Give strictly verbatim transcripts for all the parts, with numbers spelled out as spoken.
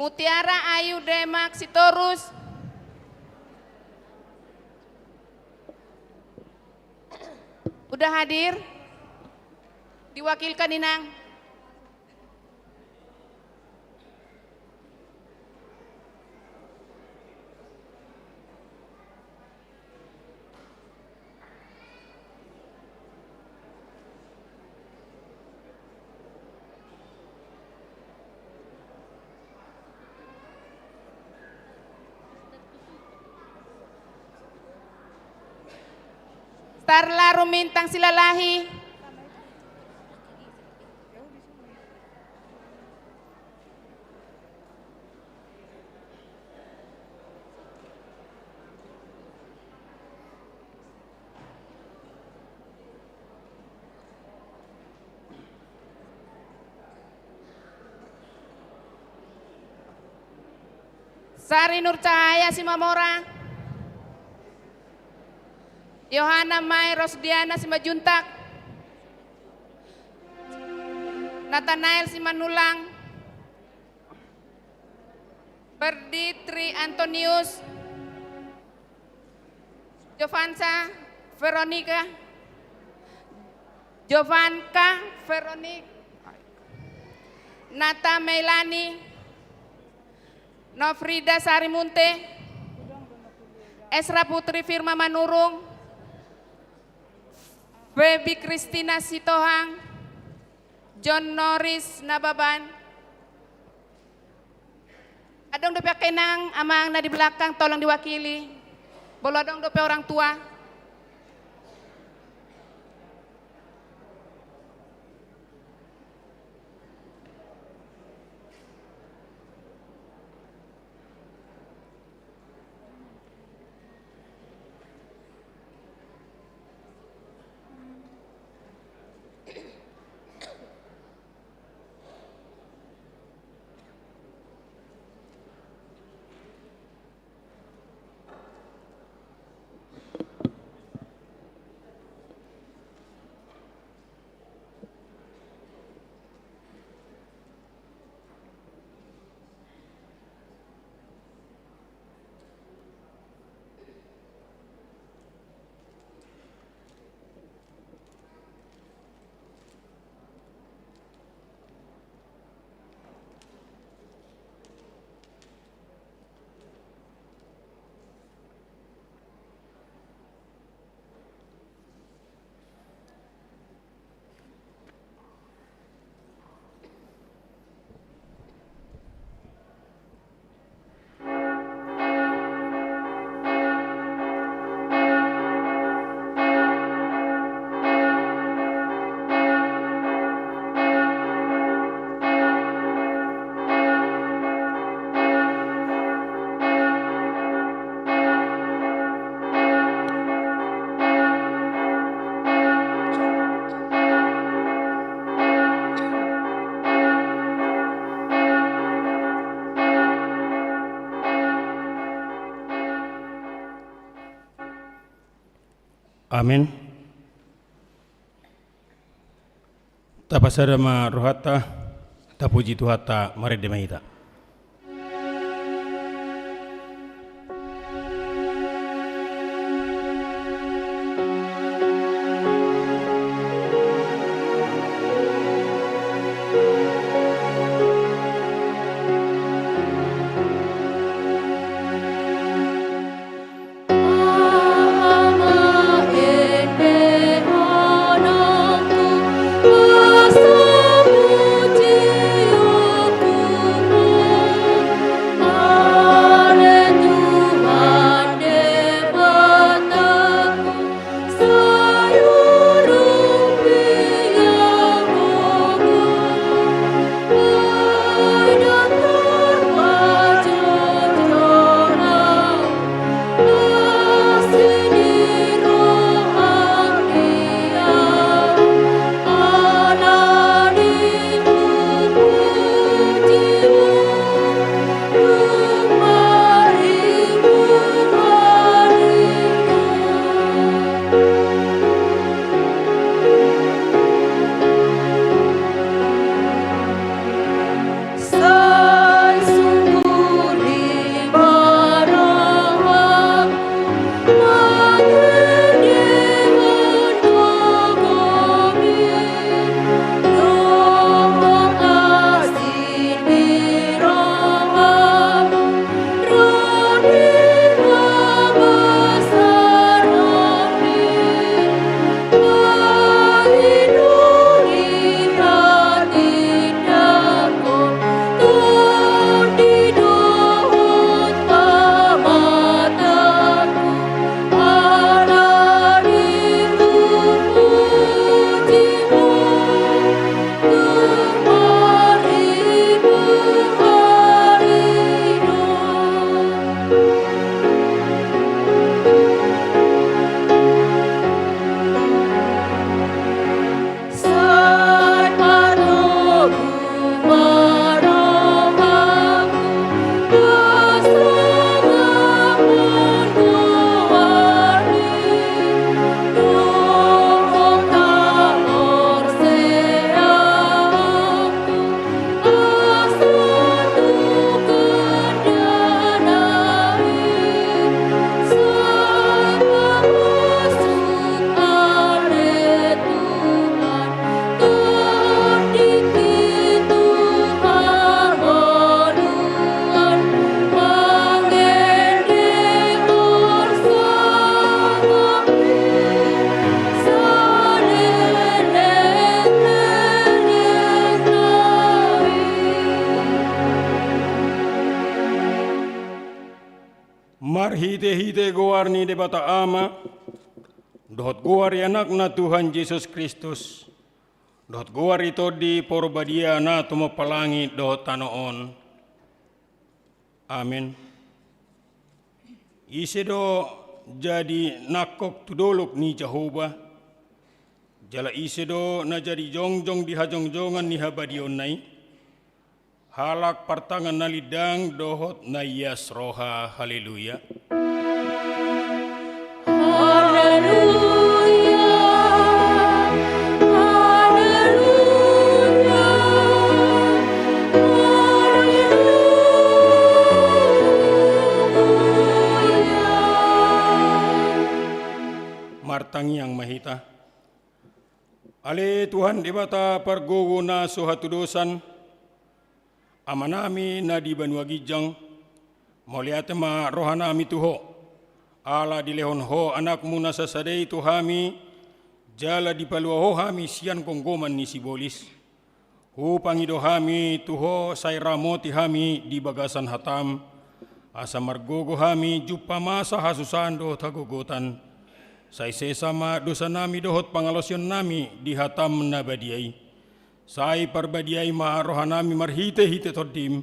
Mutiara Ayu Demak Sitorus. Udah hadir? Diwakilkan, Inang. Starla Rumintang Silalahi. Sari Nur Cahaya Simamora. Yohana Mai Rosdiana Simanjuntak. Natanael Simanullang. Ferdi Tri Antonius. Jovansa Veronica. Jovanka Veronica. Nata Melani. Nofrida Sarimunte. Esra Putri Firma Manurung. Febi Kristina Sitohang. John Norris Nababan. Adong dope angka inang amang na di belakang, tolong diwakili. Molo adong dope orang tua. Amin. Tapasada ma rohanta, tapuji Tuhanta, marende ma hita. Hite-hite goar ni Debata Ama, dohot goar ni Anakna Tuhan Jesus Kristus, dohot goar ni Tondi Porbadia na tumompa langit dohot tano on. Amen. Ise do jadi nangkok tu dolok ni Jahowa, jala ise do na jadi jongjong di hajongjongan ni habadiaonna i? Halak partangan na lindang dohot na ias roha. Haleluya. Haleluya. Haleluya. Haleluya. Martangiang ma hita. Ale Tuhan Debata pargogo na so hatudosan, Amanami na di banua ginjang, mauliate ma rohanami tu Ho, ala dilehon Ho Anakmu na sasada i tu hami, jala dipalua Ho hami sian gomgoman ni sibolis. Hupangido hami tu Ho, sai ramoti hami di bagasan hataM, asa margogo hami jumpa masa hasusaan dohot hagogotan. Sai sesa ma dosanami dohot pangalaosionnami di hataM na badia i. Sai parbadiai ma rohanami marhite-hite TondiM,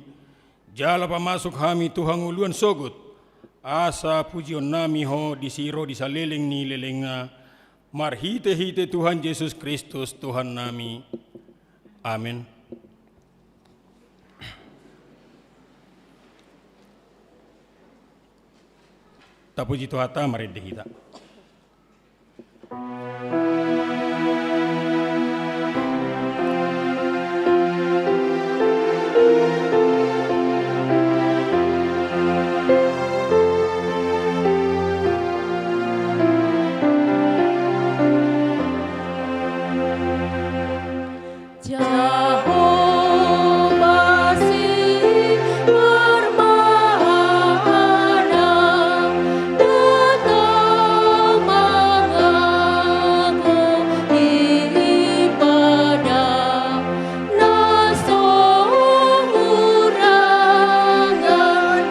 jala pamasuk hami tu hangoluan sogot, asa pujionnami Ho disi ro di saleleng ni lelengna, marhite-hite Tuhan Jesus Kristus Tuhannami. Amen. Tapuji Tuhanta, marende hita. Jahowa si parmahan, datang mangaku ibadah, na so hurangan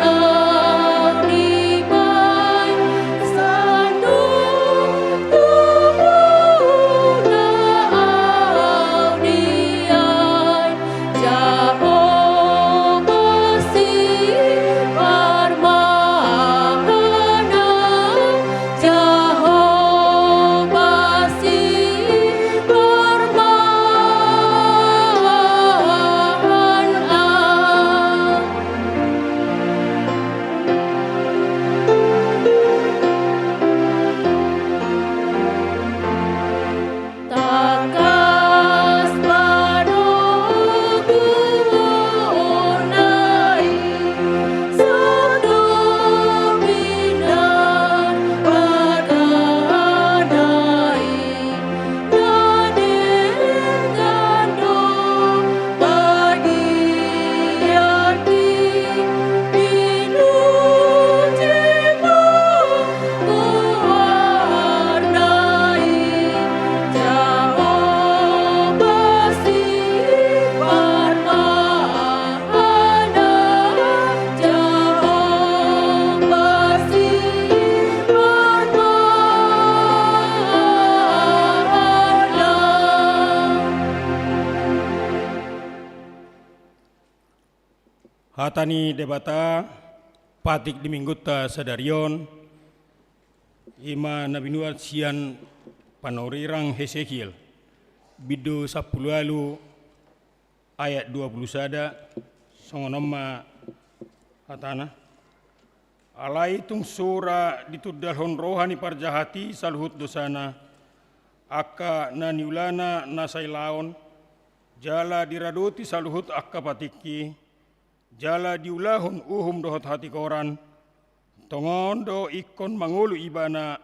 au dibaen, sandok tubu na au diaen. Jahowa si parmahan, Jahowa si parmahan. Tangkas panoguonna i, songon binar bagana i, na denggan do bagianki, pinuji ma goarna i. Jahowa si parmahan, Jahowa si parmahan. Hata ni Debata, patik di Minggunta sadari on, i ma na binuat sian panurirang Hesekiel, bindu sampulu ualu ayat dua pulu sada, songon on ma hatana. Alai tung sura ditundalhon roha ni parjahat i saluhut dosana, angka na niulana na sailaon, jala diradoti saluhut angka patikki, jala diulahon uhum dohot hatigoran, tongon do ingkon mangolu ibana,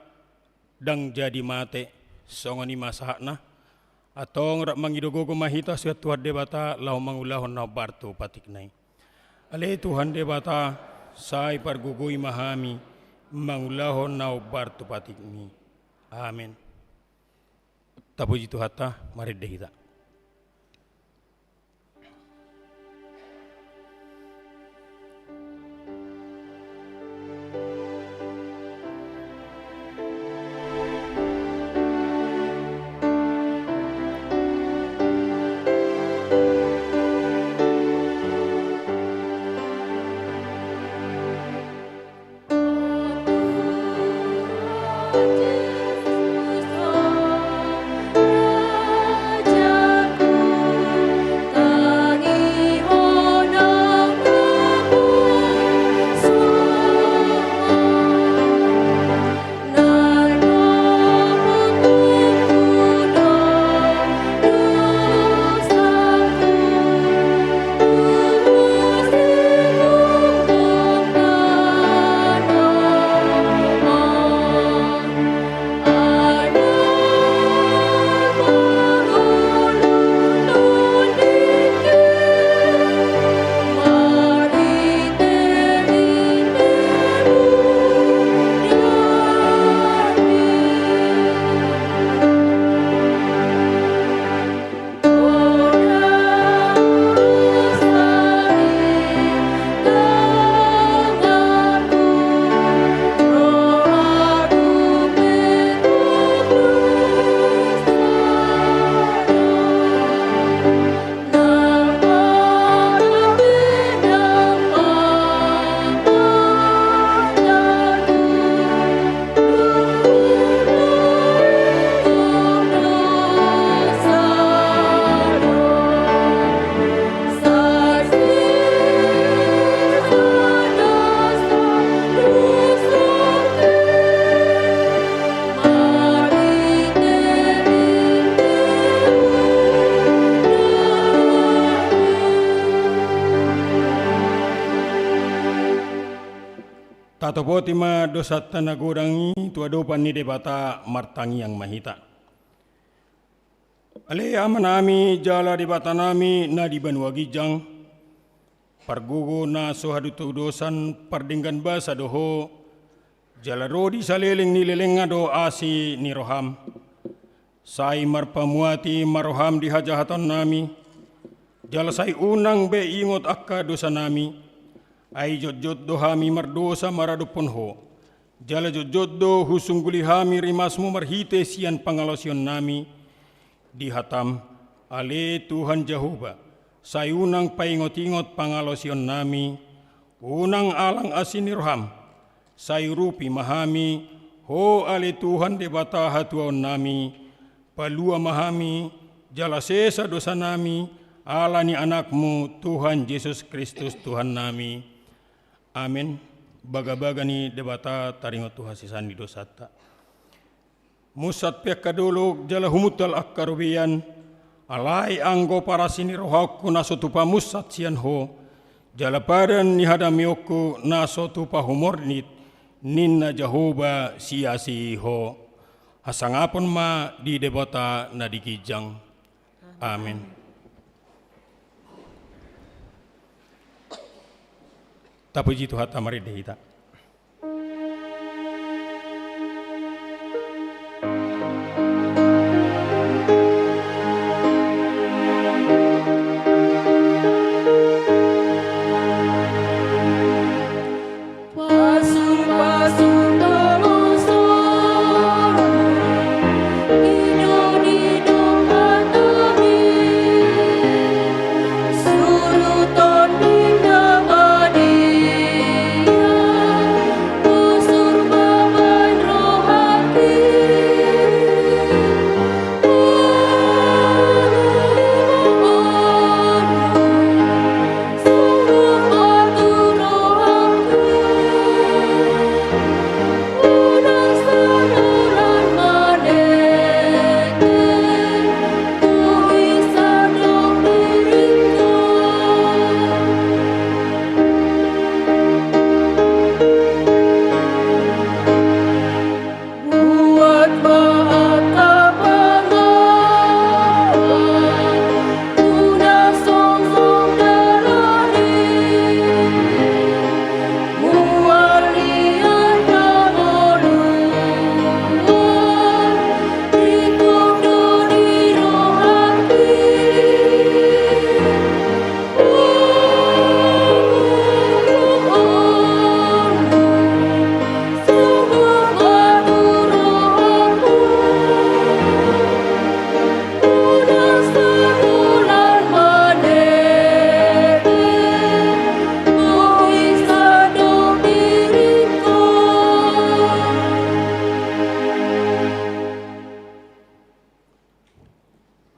ndang jadi mate. Songon i ma sahatna. Antong rap mangido gogo ma hita sian Tuhan Debata laho mangulahon na hombar tu patikna i. Ale Tuhan Debata, sai pargogoi ma hami mangulahon na hombar tu patikmi. Amen. Tapuji Tuhanta, marende hita. Tatopoti ma dosanta na godang i tu adopan ni Debata, martangiang ma hita. Ale Amanami jala Debatanami na di banua ginjang, pargogo na so hadudodusan pardenggan basa do Ho, jala ro di saleleng ni lelengna do asi ni roham. Sai marpamuati ma roham di hajahatonnami, jala sai unang be ingot angka dosanami, ai jotjot do hami mardosa maradophon Ho, jala jotjot do husungguli hami rimasmu marhite sian pangalaosionnami di hatam. Ale Tuhan Jahowa, sai unang paingotingot pangalaosionnami, unang alang asi ni roham, sai urupi ma hami Ho ale Tuhan Debata hatuaonnami, palua ma hami, jala sesa dosanami, ala ni Anakmu Tuhan Jesus Kristus Tuhannami. Amen. Bagabaga ni Debata taringot tu hasesaan ni dosanta. Munsat pe angka dolok jala humuntal angka robean, alai anggo parasi ni rohangku na so tupa munsat sian Ho, jala padan ni hadameonku na so tupa humornit, ninna Jahowa siasi Ho. Hasangapon ma di Debata na di ginjang. Amen. Tapuji Tuhanta marende hita.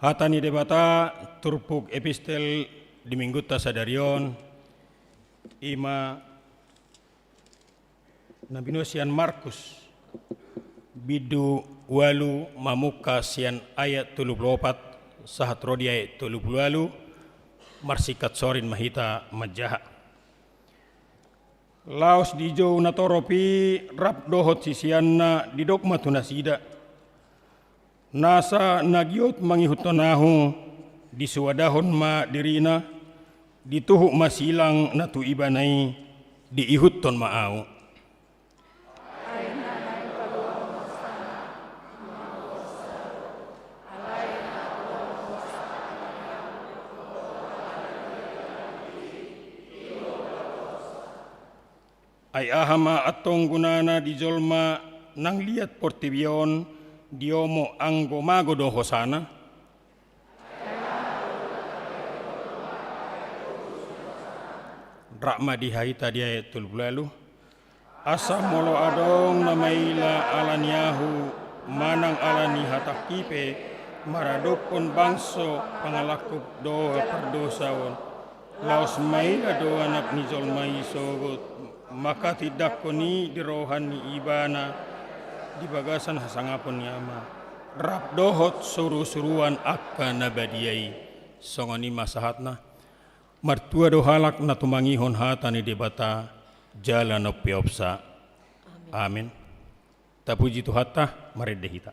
Hata ni Debata, turpuk epistel di minggunta sadari on, ima na binoan sian Markus, bindu ualu, mamungka sian ayat tolu pulu opat sahat ro di ayat tolu pulu ualu, marsingkat sorin ma hita manjaha. Laos di jou na torop i rap dohot siseanna, didok ma tu nasida: Nasa na giot mangihuthon Ahu, disuadahon ma dirina, dituhuk ma silang na tu ibana i, diihuthon ma Ahu. Ai aha ma antong gunana di jolma nang liat portibi on diomo anggo mago do hosana? Rap ma di hita di ayat tolu pulu ualu. Asa molo adong na maila ala ni Ahu manang ala ni hatangki pe maradophon bangso pangalangkup dohot pardosaon, laos maila do Anak ni jolma i sogot mangkatindangkon i di roha ni ibana di bagasan hasangapon ni Ama, rap dohot surusuruan angka na badia i. Songon i ma sahatna. Martua do halak na tumangihon hata ni Debata jala na umpeopsa. Amin. Tapuji Tuhanta, marende hita.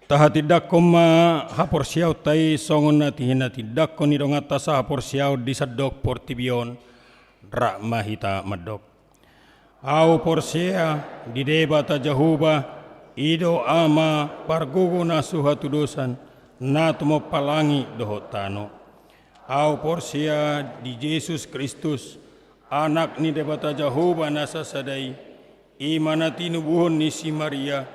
Tahatindangkon ma haporseaonta i songon na hinatindangkon ni donganta sahaporseaon di sandok portibi on. Rap ma hita mandok. Ahu porsea di Debata Jahowa, i do Ama pargogo na so hatudosan, na tumompa langit dohot tano. Ahu porsea di Jesus Kristus, Anak ni Debata Jahowa na sasada i, i ma na tinubuhon ni si Maria,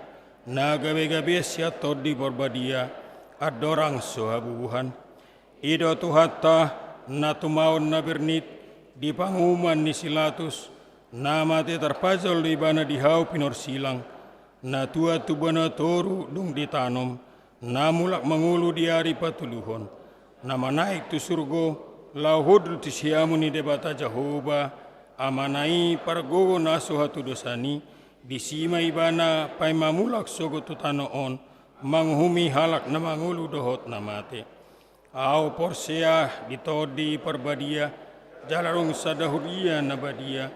na gabegabean sian Tondi Parbadia, andorang so habubuhan. I do Tuhanta, na tumaon na bernit di panguhuman ni si Latus, na mate tarpajal do ibana di hau pinorsilang, na tuat tu banua toru dung ditanom, na mulak mangolu di ari patoluhon, na manaek tu surgo, laho hundul tu siamun ni Debata Jahowa, Amana i pargogo na so hatudosan i, disi ma ibana paima mulak sogot tu tano on, manguhumi halak na mangolu dohot na mate. Ahu porsea di Tondi Parbadia, jala adong sada huria na badia,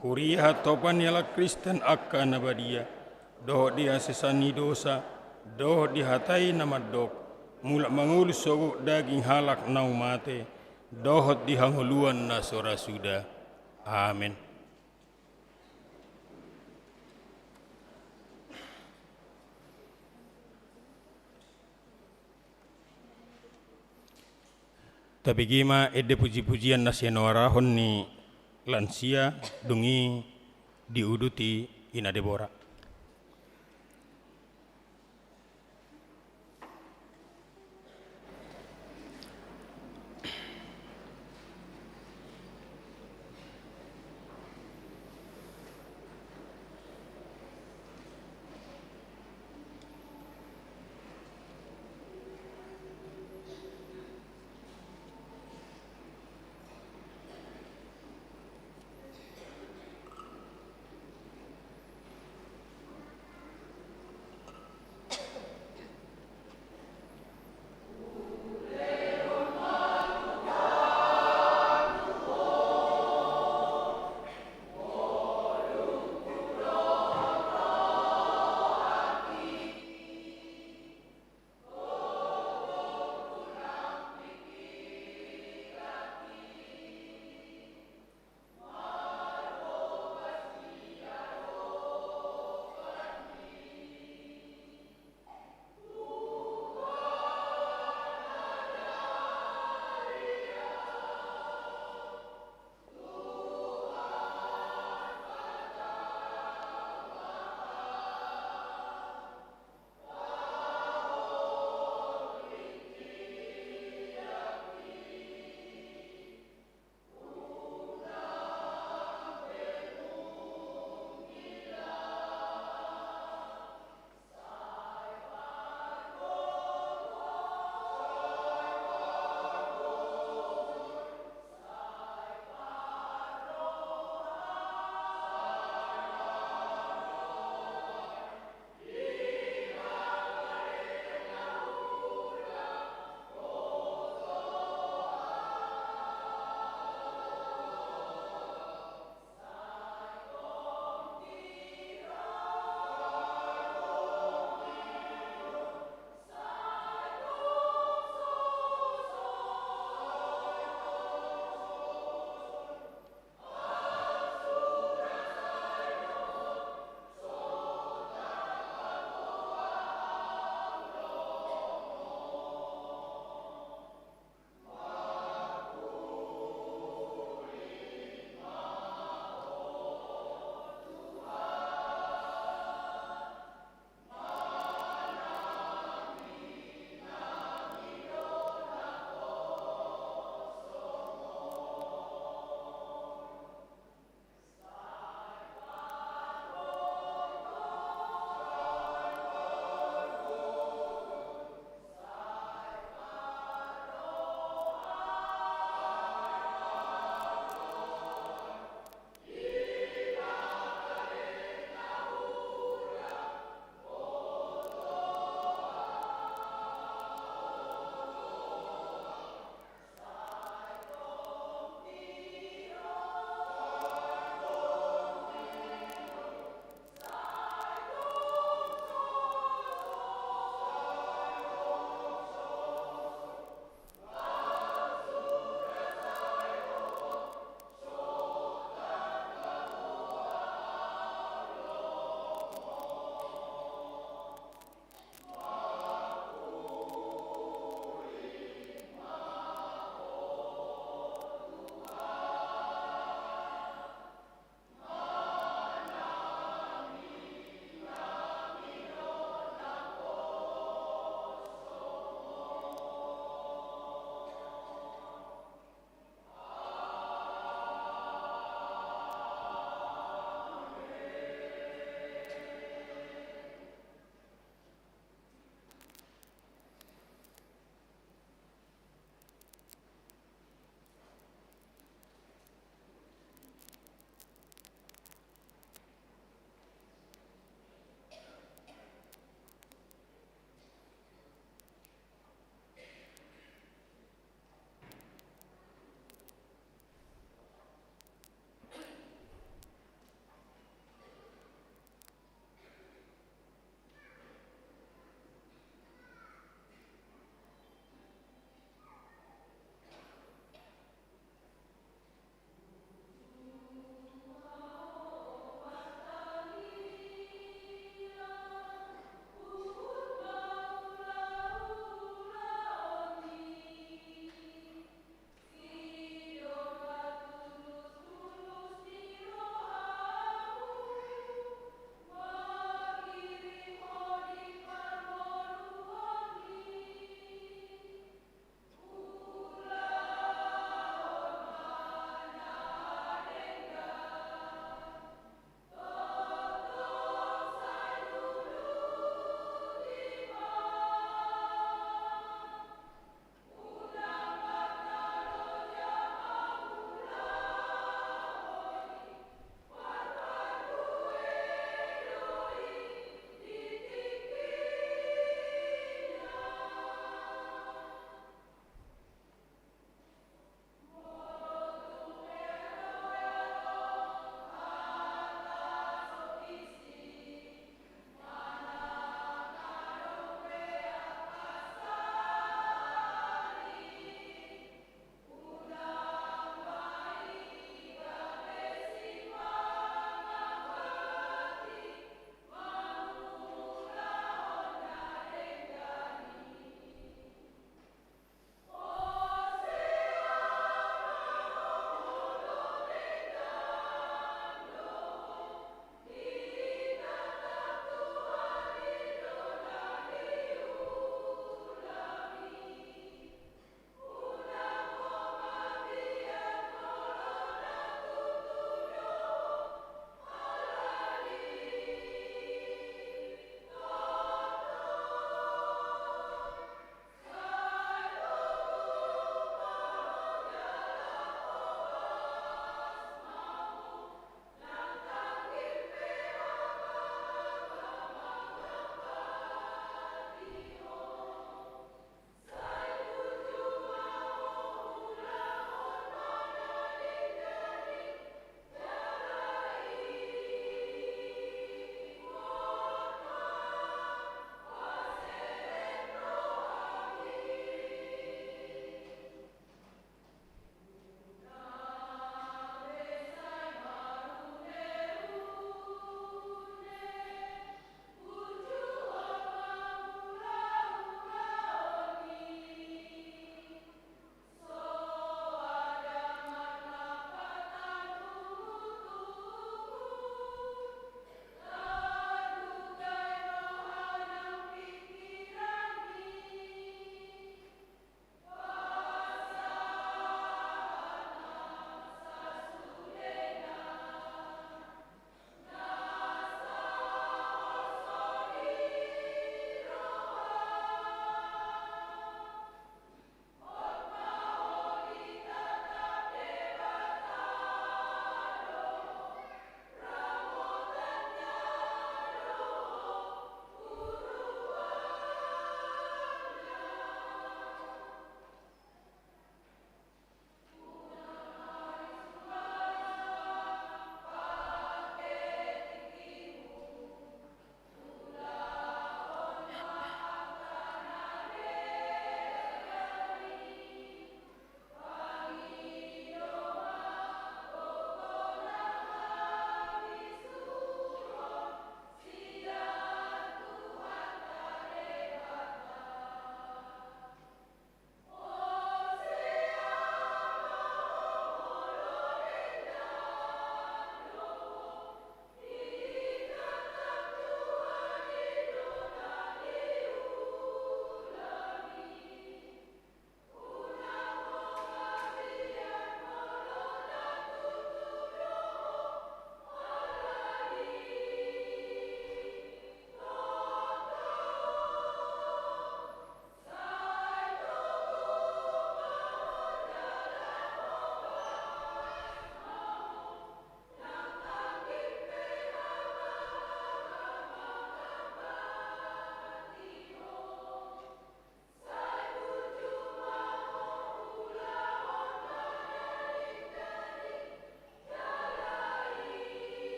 huria hatopan ni halak Kristen angka na badia, dohot di hasesaan ni dosa, dohot di hata i na mandok, mulak mangolu sogot daging halak naung mate, dohot di hangoluan na so ra suda. Amen. Tabege ma ende pujipujian na sian oarahon ni lansia, dung i diuduti Ina Debora.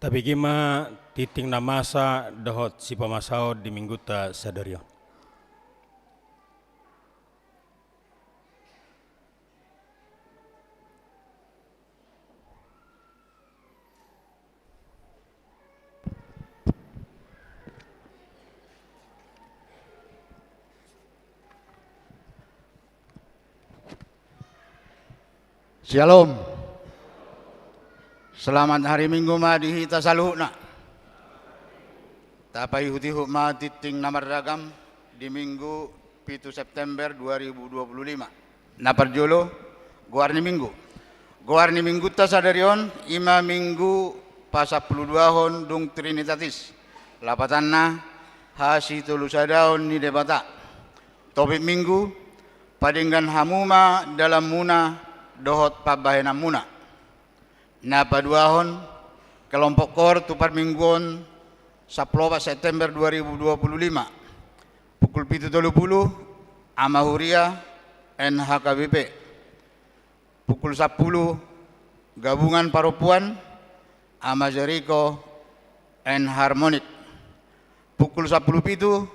Tabege ma tingting na masa dohot sipamasaon di Minggunta sadari on. Syalom. Selamat hari Minggu ma di hita saluhutna. Tapaihut-ihut ma tingting na marragam di Minggu pitu September dua ribu dua puluh lima. Na parjolo, goar ni Minggu. Goar ni Minggunta sadari on, i ma Minggu pasampuluduahon dung Trinitatis. Lapatanna, hasitolusadaon ni Debata. Topik Minggu, padenggan hamu ma dalanmuna dohot pambahenanmuna. Na paduahon, kelompok koor tu parmingguon sampulu opat September dua ribu dua puluh lima. Pukul pitu tolu pulu, Ama Huria, N H K B P. Pukul sampulu, gabungan parompuan, Ama Jeriko, N Harmonik. Pukul sampulu pitu,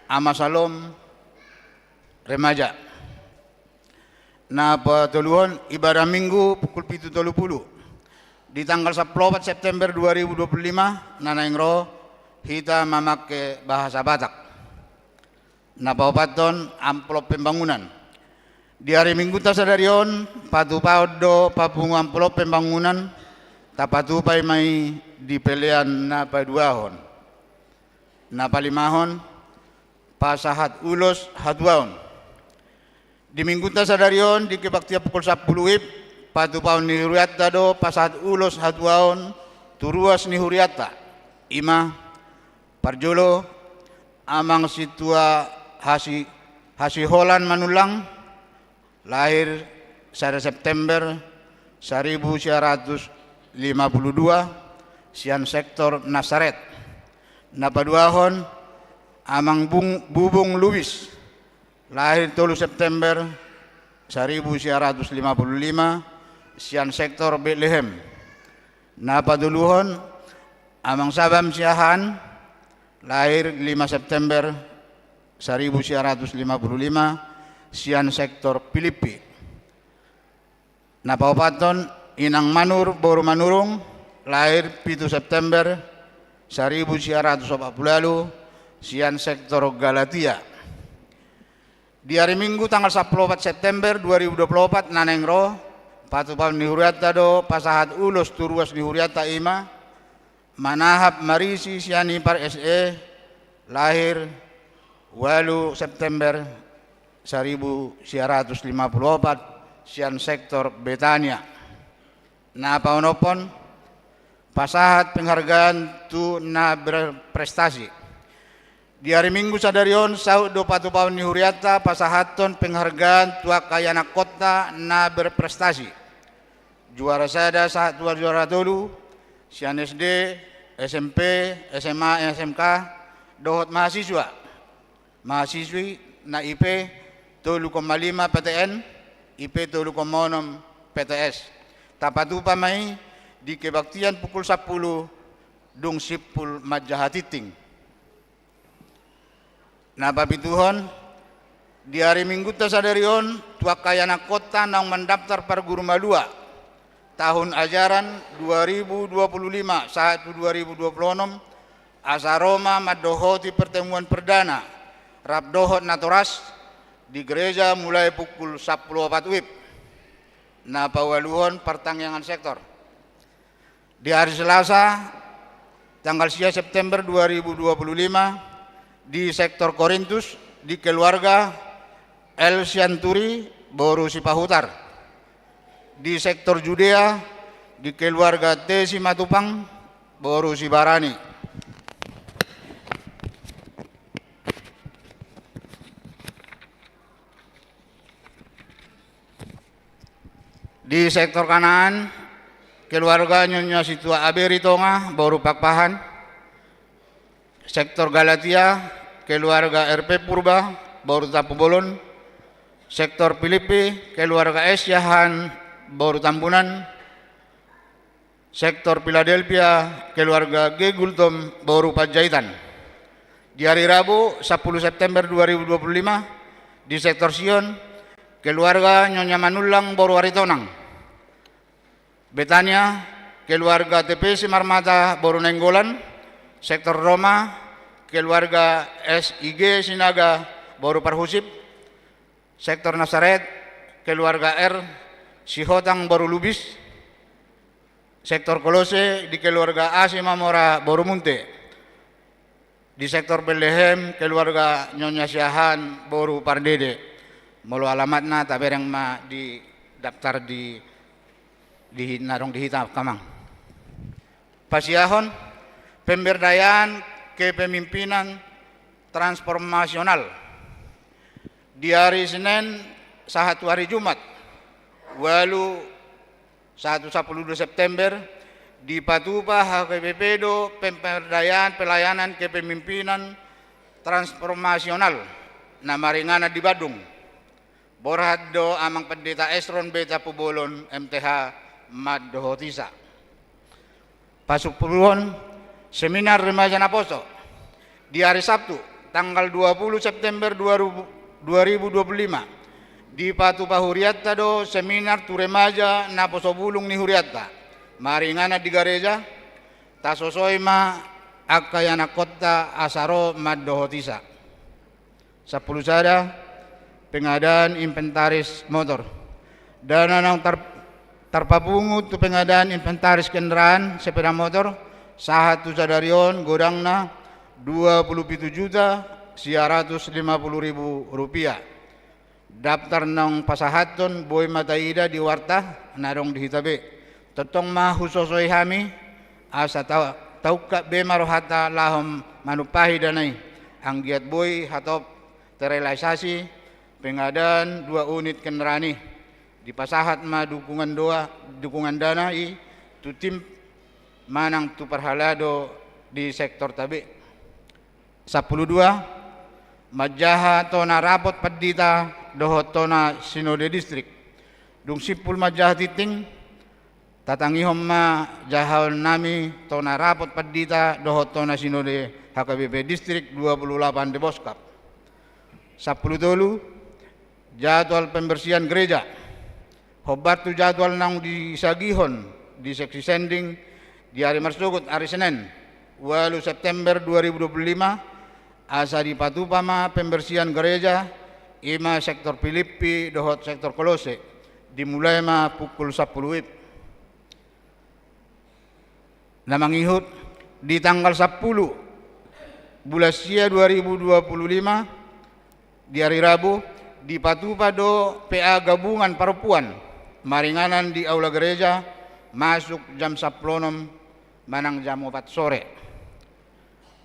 Ama Salom, remaja. Na patoluhon, ibadah Minggu pukul pitu tolu pulu. Di tanggal sampulu opat September dua ribu dua puluh lima, na naeng ro hita mamangke bahasa Batak. Na paopathon, amplop pembangunan. Di ari Minggunta sadari on, patupaon do papungu amplop pembangunan, tapatupa i ma i di pelean na paduahon. Na palimahon, pasahat ulos hatuaon. Di Minggunta sadari on, di kebaktian pukul sampulu WIB, patupaon ni hurianta do pasahat ulos hatuaon tu ruas ni hurianta. I ma, parjolo, Amang Sintua Hasi-, Hasiholan Manullang, lahir sada September saribu sia ratus lima pulu dua, sian sektor Nasaret. Na paduahon, Amang Bung-, Bubung Lubis, lahir tolu September saribu sia ratus lima pulu lima, sian sektor Betlehem. Na patoluhon, Amang Sabam Siahaan, lahir lima September saribu sia ratus lima pulu lima, sian sektor Pilippi. Na paopathon, Inang Manur boru Manurung, lahir pitu September saribu sia ratus opat pulu ualu, sian sektor Galatia. Di ari Minggu tanggal sampulu opat September dua ribu dua pulu opat na naeng ro, patupaon ni hurianta do pasahat ulos tu ruas ni hurianta, i ma Manahap Marisi sian Ipar S E, lahir ualu September saribu sia ratus lima pulu opat, sian sektor Betania. Na paonomhon, pasahat penghargaan tu na berprestasi. Di ari Minggu sadari on, saut do patupaon ni hurianta pasahathon penghargaan tu angka ianakhonta na berprestasi. Juara sada sahat tu juara tolu, sian S D, S M P, S M A, S M K, dohot mahasiswa, mahasiswi na I P tolu koma lima P T N, I P tolu koma onom P T S. Tapatupa ma i di kebaktian pukul sampulu dung simpul manjaha tingting. Na papituhon, di ari Minggunta sadari on, tu angka ianakhonta naung mandaftar parguru malua tahun ajaran dua ribu dua puluh lima sahat tu dua ribu dua puluh onom, asa ro ma mandohoti pertemuan perdana rap dohot natoras di gereja mulai pukul sampulu opat WIB. Na paualuhon, partangiangan sektor. Di ari Selasa, tanggal sia September dua ribu dua puluh lima, di sektor Korintus, di keluarga L Sianturi boru Sipahutar. Di sektor Judea, di keluarga T Simatupang boru Sibarani. Di sektor Kanaan, keluarga Nyonya Sintua Aberi Tonga boru Pakpahan. Sektor Galatia, keluarga R P Purba boru Tampubolon. Sektor Pilippi, keluarga S Siahaan boru Tambunan. Sektor Philadelphia, keluarga G. Gultom, boru Panjaitan. Di hari Rabu, sepuluh September dua ribu dua puluh lima, di Sektor Sion, keluarga Nyonya Manullang, boru Aritonang. Betania, keluarga T P Simarmata, boru Nainggolan. Sektor Roma, keluarga S I G Sinaga, boru Parhusip. Sektor Nasaret, keluarga R Sihotang, boru Lubis. Sektor Kolose, di keluarga A Simamora, boru Munte. Di Sektor Betlehem, keluarga Nyonya Siahaan, boru Pardede. Molo alamatna tabereng ma di daftar di, di na adong di hita, amang. Pasiahon, pemberdayaan kepemimpinan transformasional. Di hari Senin sahat tu hari Jumat, ualu sahat tu sapuluh dua September, dipatupa H K B P do pemberdayaan pelayanan kepemimpinan transformasional na maringanan di Bandung. Borhat do Amang Pendeta Esron B Tampubolon, M T H, mandohoti sa. Pasupuluhon, seminar remaja naposo. Di hari Sabtu, tanggal dua puluh September dua ribu, dua ribu dua puluh lima, dipatupa hurianta do seminar tu remaja naposo bulung ni hurianta, maringanan di gareja. Tasosoi ma angka ianakkonta asa ro mandohoti sa. Sapuluh sada, pengadaan inventaris motor. Dana naung tar-, tarpapungu tu pengadaan inventaris kendaraan sepeda motor sahat tu sadari on godangna dua puluh pitu juta sia ratus lima puluh ribu rupiah. Daftar naung pasahathon boi ma taida di warta na adong di hita be. Tongtong ma husosoi hami, asa ta-, taungkap be ma rohanta laho manumpahi dana i, anggiat boi hatop terrealisasi pengadaan dua unit kendaraan i. Dipasahat ma dukungan doa, dukungan dana i tu tim manang tu parhalado di sektorta be. Sapuluh dua, manjaha tona rapot pandita dohot tona sinode distrik. Dung simpul manjaha tingting, tatangihon ma jahaonnami tona rapot pandita dohot tona sinode H K B P distrik dua puluh delapan Deboskap. Sapuluh tolu, jadwal pembersihan gereja. Hombar tu jadwal naung disagihon di seksi sending di ari marsogot, ari Senen, ualu September dua ribu dua puluh lima, asa dipatupa ma pembersihan gereja, i ma sektor Pilippi dohot sektor Kolose, dimulai ma pukul sapuluh WIB. Na mangihut, di tanggal sapuluh bulan sia dua ribu dua puluh lima, di ari Rabu, dipatupa do P A gabungan parompuan maringanan di aula gereja, masuk jam sapuluh onom manang jam opat sore.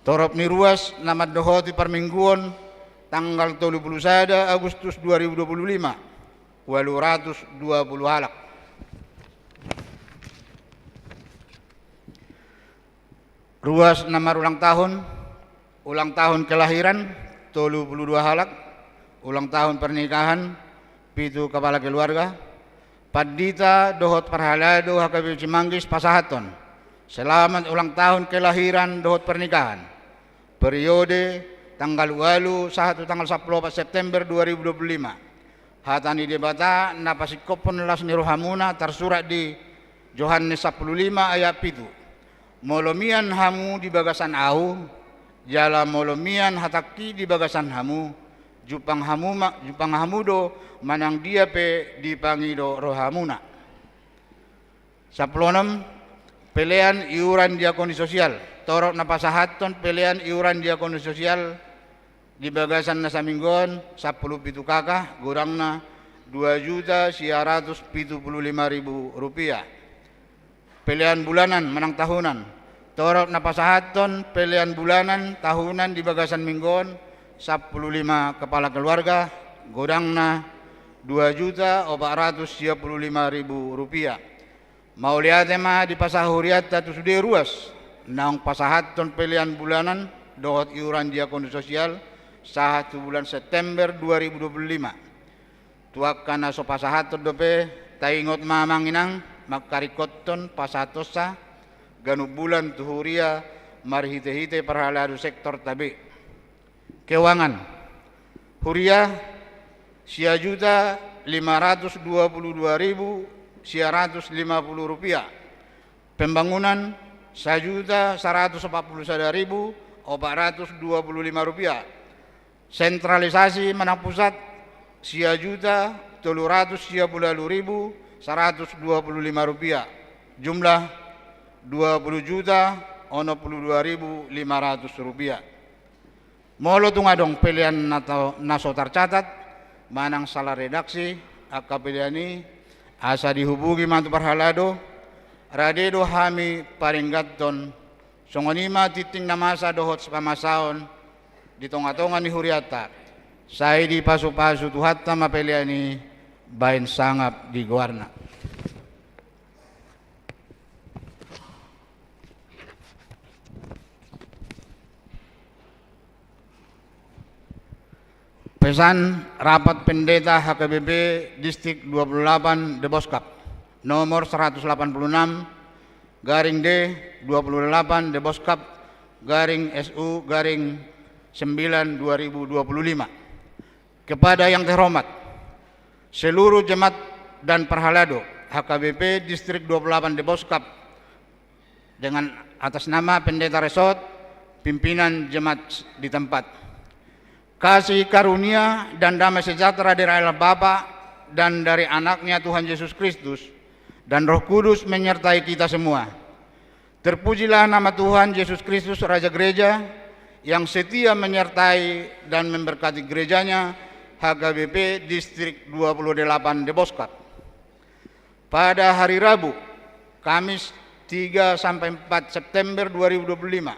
Torop ni ruas na mandohoti parmingguon tanggal tolu puluh sada Agustus dua ribu dua puluh lima, ualu ratus dua puluh halak. Ruas na marulang tahun, ulang tahun kelahiran, tolu puluh dua halak, ulang tahun pernikahan, pitu kepala keluarga. Pandita dohot parhalado H K B P Cimanggis pasahathon selamat ulang tahun kelahiran dohot pernikahan. Periode tanggal ualu sahat tu tanggal sapuluh opat September dua ribu dua puluh lima. Hata ni Debata na pasingkophon las ni rohamuna tarsurat di Johannes sapuluh lima ayat pitu. Molo mian hamu di bagasan ahu, jala molo mian hatangki di bagasan hamu, jumpang hamu ma, jumpang hamu do manang dia pe dipangido rohamuna. Sapuluh onom, pelean iuran diakoni sosial. Torop na pasahathon pelean iuran diakoni sosial di bagasan na saminggu on, sapuluh pitu K K, godangna dua juta sia ratus pitu puluh lima ribu rupiah. Pelean bulanan manang tahunan. Torop na pasahathon pelean bulanan, tahunan di bagasan minggu on, sapuluh lima kepala keluarga, godangna dua juta opat ratus sia puluh lima ribu rupiah. Mauliate ma dipasahat hurianta tu sude ruas naung pasahathon pelean bulanan dohot iuran diakoni sosial sahat tu bulan September dua ribu dua puluh lima. Tu angka na so pasahathon dope, taingot ma amang inang, mangkaringkothon pasahathonsa ganup bulan tu huria marhitehite parhalado sektor tabe. Keuangan. Huria, sia juta lima ratus dua puluh dua ribu sia ratus lima puluh rupiah. Pembangunan, sajuta saratus opat puluh sada ribu opat ratus dua puluh lima rupiah. Sentralisasi manang pusat, sia juta tolu ratus sia puluh ualu ribu saratus dua puluh lima rupiah. Jumlah, dua puluh juta onom puluh dua ribu lima ratus rupiah. Molo tung adong pelean na tau, na so tarcatat, manang sala redaksi angka pelean i, asa dihubungi ma tu parhalado, rade do hami paringgathon. Songon i ma tingting na masa dohot sipamasaon di tonga-tonga ni hurianta. Sai dipasupasu Tuhanta ma pelean i baen sangap di goarna. Pesan rapat pendeta H K B P Distrik dua puluh delapan Deboskap, nomor seratus delapan puluh enam garing D dua puluh delapan Deboskap garing S U garing sembilan dua ribu dua puluh lima. Kepada yang terhormat seluruh jemaat dan parhalado H K B P Distrik dua puluh delapan Deboskap, dengan atas nama Pendeta Resort, pimpinan jemaat di tempat. Kasih karunia dan damai sejahtera dari Allah Bapa dan dari Anaknya Tuhan Yesus Kristus dan Roh Kudus menyertai kita semua. Terpujilah nama Tuhan Yesus Kristus, Raja Gereja, yang setia menyertai dan memberkati gerejanya, H K B P Distrik dua puluh delapan Deboskap. Pada hari Rabu, Kamis, tiga sampai empat September dua ribu dua puluh lima,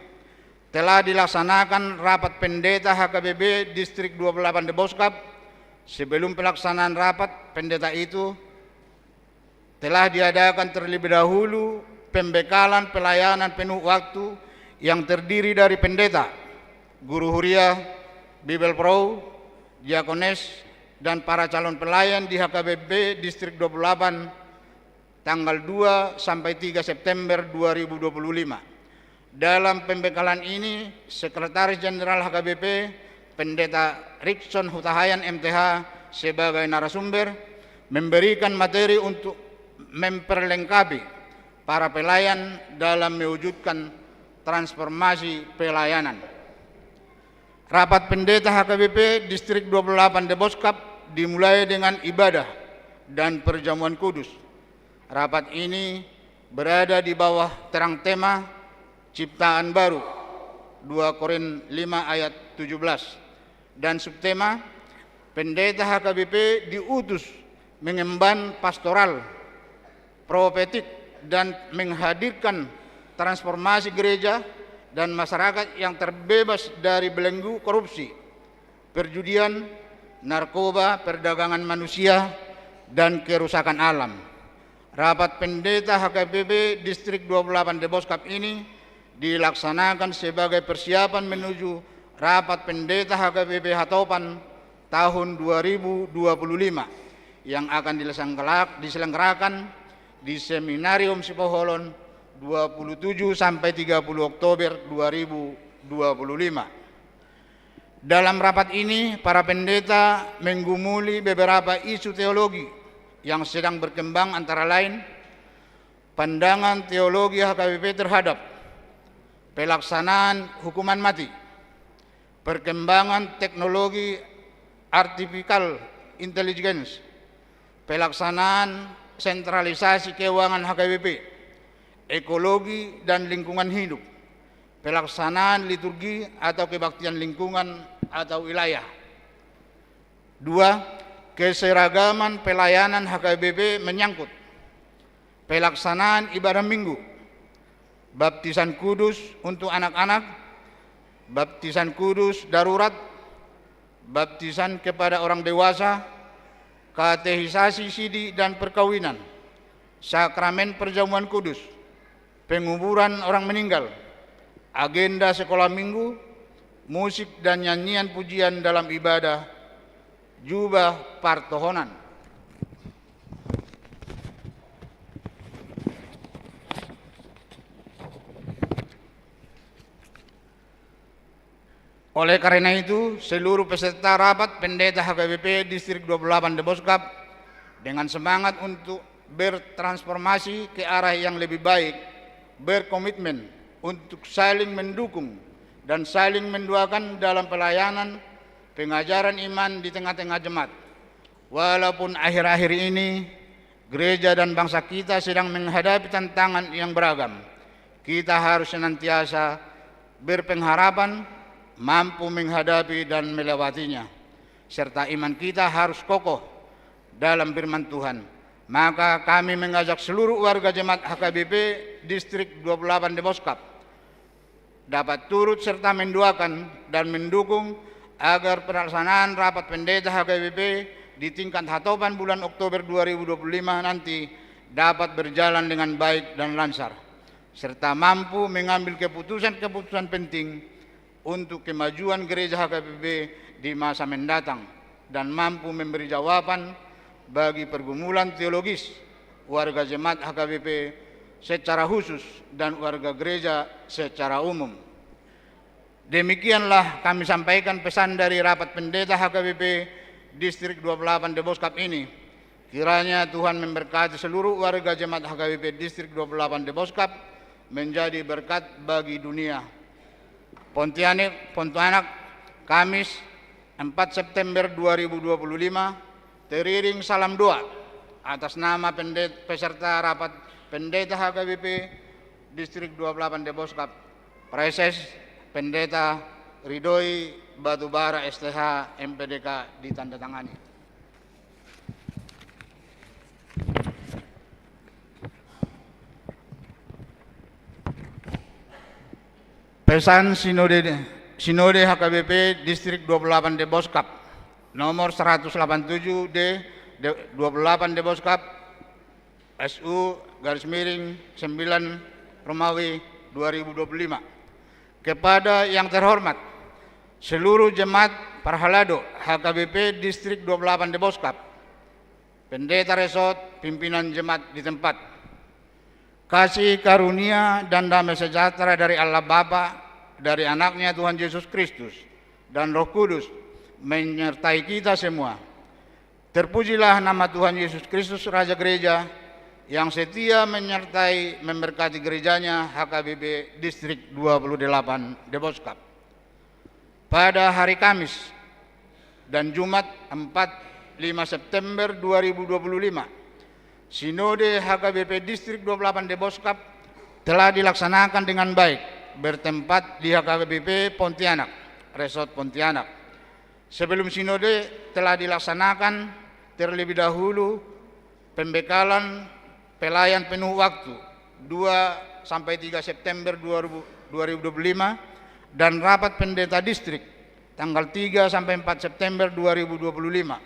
telah dilaksanakan rapat pendeta H K B P Distrik dua puluh delapan Deboskap. Sebelum pelaksanaan rapat pendeta itu, telah diadakan terlebih dahulu pembekalan pelayanan penuh waktu yang terdiri dari pendeta, guru huria, Bible Pro, diakones, dan para calon pelayan di H K B P Distrik dua puluh delapan tanggal dua sampai tiga September dua ribu dua puluh lima. Dalam pembekalan ini, Sekretaris Jenderal H K B P, Pendeta Rikson Hutahaean, M T H, sebagai narasumber, memberikan materi untuk memperlengkapi para pelayan dalam mewujudkan transformasi pelayanan. Rapat Pendeta H K B P Distrik dua puluh delapan Deboskap dimulai dengan ibadah dan perjamuan kudus. Rapat ini berada di bawah terang tema Ciptaan Baru, dua Korin lima ayat tujuh belas, dan subtema Pendeta H K B P diutus mengemban pastoral, profetik, dan menghadirkan transformasi gereja dan masyarakat yang terbebas dari belenggu korupsi, perjudian, narkoba, perdagangan manusia, dan kerusakan alam. Rapat Pendeta H K B P Distrik dua puluh delapan Deboskap ini dilaksanakan sebagai persiapan menuju Rapat Pendeta H K B P Hatopan tahun dua ribu dua puluh lima yang akan diselenggerak-, diselenggarakan di Seminarium Sipoholon dua puluh tujuh sampai tiga puluh Oktober dua ribu dua puluh lima. Dalam rapat ini, para pendeta menggumuli beberapa isu teologi yang sedang berkembang, antara lain pandangan teologi H K B P terhadap pelaksanaan hukuman mati, perkembangan teknologi artificial intelligence, pelaksanaan sentralisasi keuangan H K B P, ekologi dan lingkungan hidup, pelaksanaan liturgi atau kebaktian lingkungan atau wilayah. Dua, keseragaman pelayanan H K B P menyangkut pelaksanaan ibadah Minggu, baptisan kudus untuk anak-anak, baptisan kudus darurat, baptisan kepada orang dewasa, katekisasi sidi dan perkawinan, sakramen perjamuan kudus, penguburan orang meninggal, agenda sekolah Minggu, musik dan nyanyian pujian dalam ibadah, jubah partohonan. Oleh karena itu, seluruh peserta rapat pendeta H K B P Distrik dua puluh delapan Deboskap dengan semangat untuk bertransformasi ke arah yang lebih baik, berkomitmen untuk saling mendukung dan saling mendoakan dalam pelayanan pengajaran iman di tengah-tengah jemaat. Walaupun akhir-akhir ini gereja dan bangsa kita sedang menghadapi tantangan yang beragam, kita harus senantiasa berpengharapan, mampu menghadapi dan melewatinya, serta iman kita harus kokoh dalam firman Tuhan. Maka kami mengajak seluruh warga jemaat H K B P Distrik dua puluh delapan Deboskap dapat turut serta mendoakan dan mendukung agar pelaksanaan rapat pendeta H K B P di tingkat Hatopan bulan Oktober dua ribu dua puluh lima nanti dapat berjalan dengan baik dan lancar, serta mampu mengambil keputusan-keputusan penting untuk kemajuan gereja H K B P di masa mendatang dan mampu memberi jawaban bagi pergumulan teologis warga jemaat H K B P secara khusus dan warga gereja secara umum. Demikianlah kami sampaikan pesan dari rapat pendeta H K B P Distrik dua puluh delapan Deboskap ini. Kiranya Tuhan memberkati seluruh warga jemaat H K B P Distrik dua puluh delapan Deboskap menjadi berkat bagi dunia. Pontianak, Pontianak, Kamis, empat September dua ribu dua puluh lima, teriring salam doa atas nama pendet-, peserta rapat pendeta H K B P Distrik dua puluh delapan Deboskap, Praeses Pendeta Ridoi Batubara S T H M P D K ditandatangani. Pesan Sinode, Sinode H K B P Distrik dua puluh delapan Deboskap, nomor seratus delapan puluh tujuh D, D-, dua puluh delapan Deboskap, S U garis miring sembilan Romawi dua ribu dua puluh lima. Kepada yang terhormat seluruh jemaat parhalado H K B P Distrik dua puluh delapan Deboskap, pendeta resort, pimpinan jemaat di tempat. Kasih karunia dan damai sejahtera dari Allah Bapa, dari Anaknya Tuhan Yesus Kristus, dan Roh Kudus menyertai kita semua. Terpujilah nama Tuhan Yesus Kristus, Raja Gereja, yang setia menyertai, memberkati gereja-Nya H K B P Distrik dua puluh delapan Deboskap. Pada hari Kamis dan Jumat empat, lima September dua ribu dua puluh lima, Sinode H K B P Distrik dua puluh delapan Deboskap telah dilaksanakan dengan baik, bertempat di H K B P Pontianak, Resort Pontianak. Sebelum Sinode telah dilaksanakan terlebih dahulu pembekalan pelayan penuh waktu, dua sampai tiga September dua ribu, dua ribu dua puluh lima, dan rapat pendeta distrik tanggal tiga sampai empat September dua ribu dua puluh lima.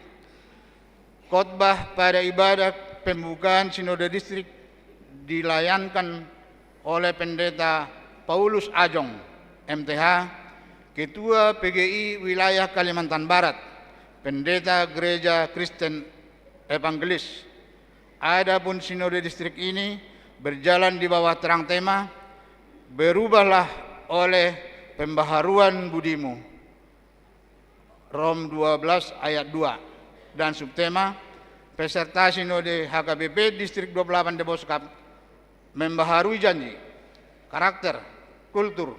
Khotbah pada ibadah pembukaan Sinode Distrik dilayankan oleh Pendeta Paulus Ajong, M T H, Ketua P G I Wilayah Kalimantan Barat, Pendeta Gereja Kristen Evangelis. Adapun Sinode Distrik ini berjalan di bawah terang tema, "Berubahlah oleh pembaharuan budimu." Rom dua belas ayat dua. Dan subtema, peserta Sinode H K B P Distrik dua puluh delapan Deboskap membaharui janji, karakter, kultur,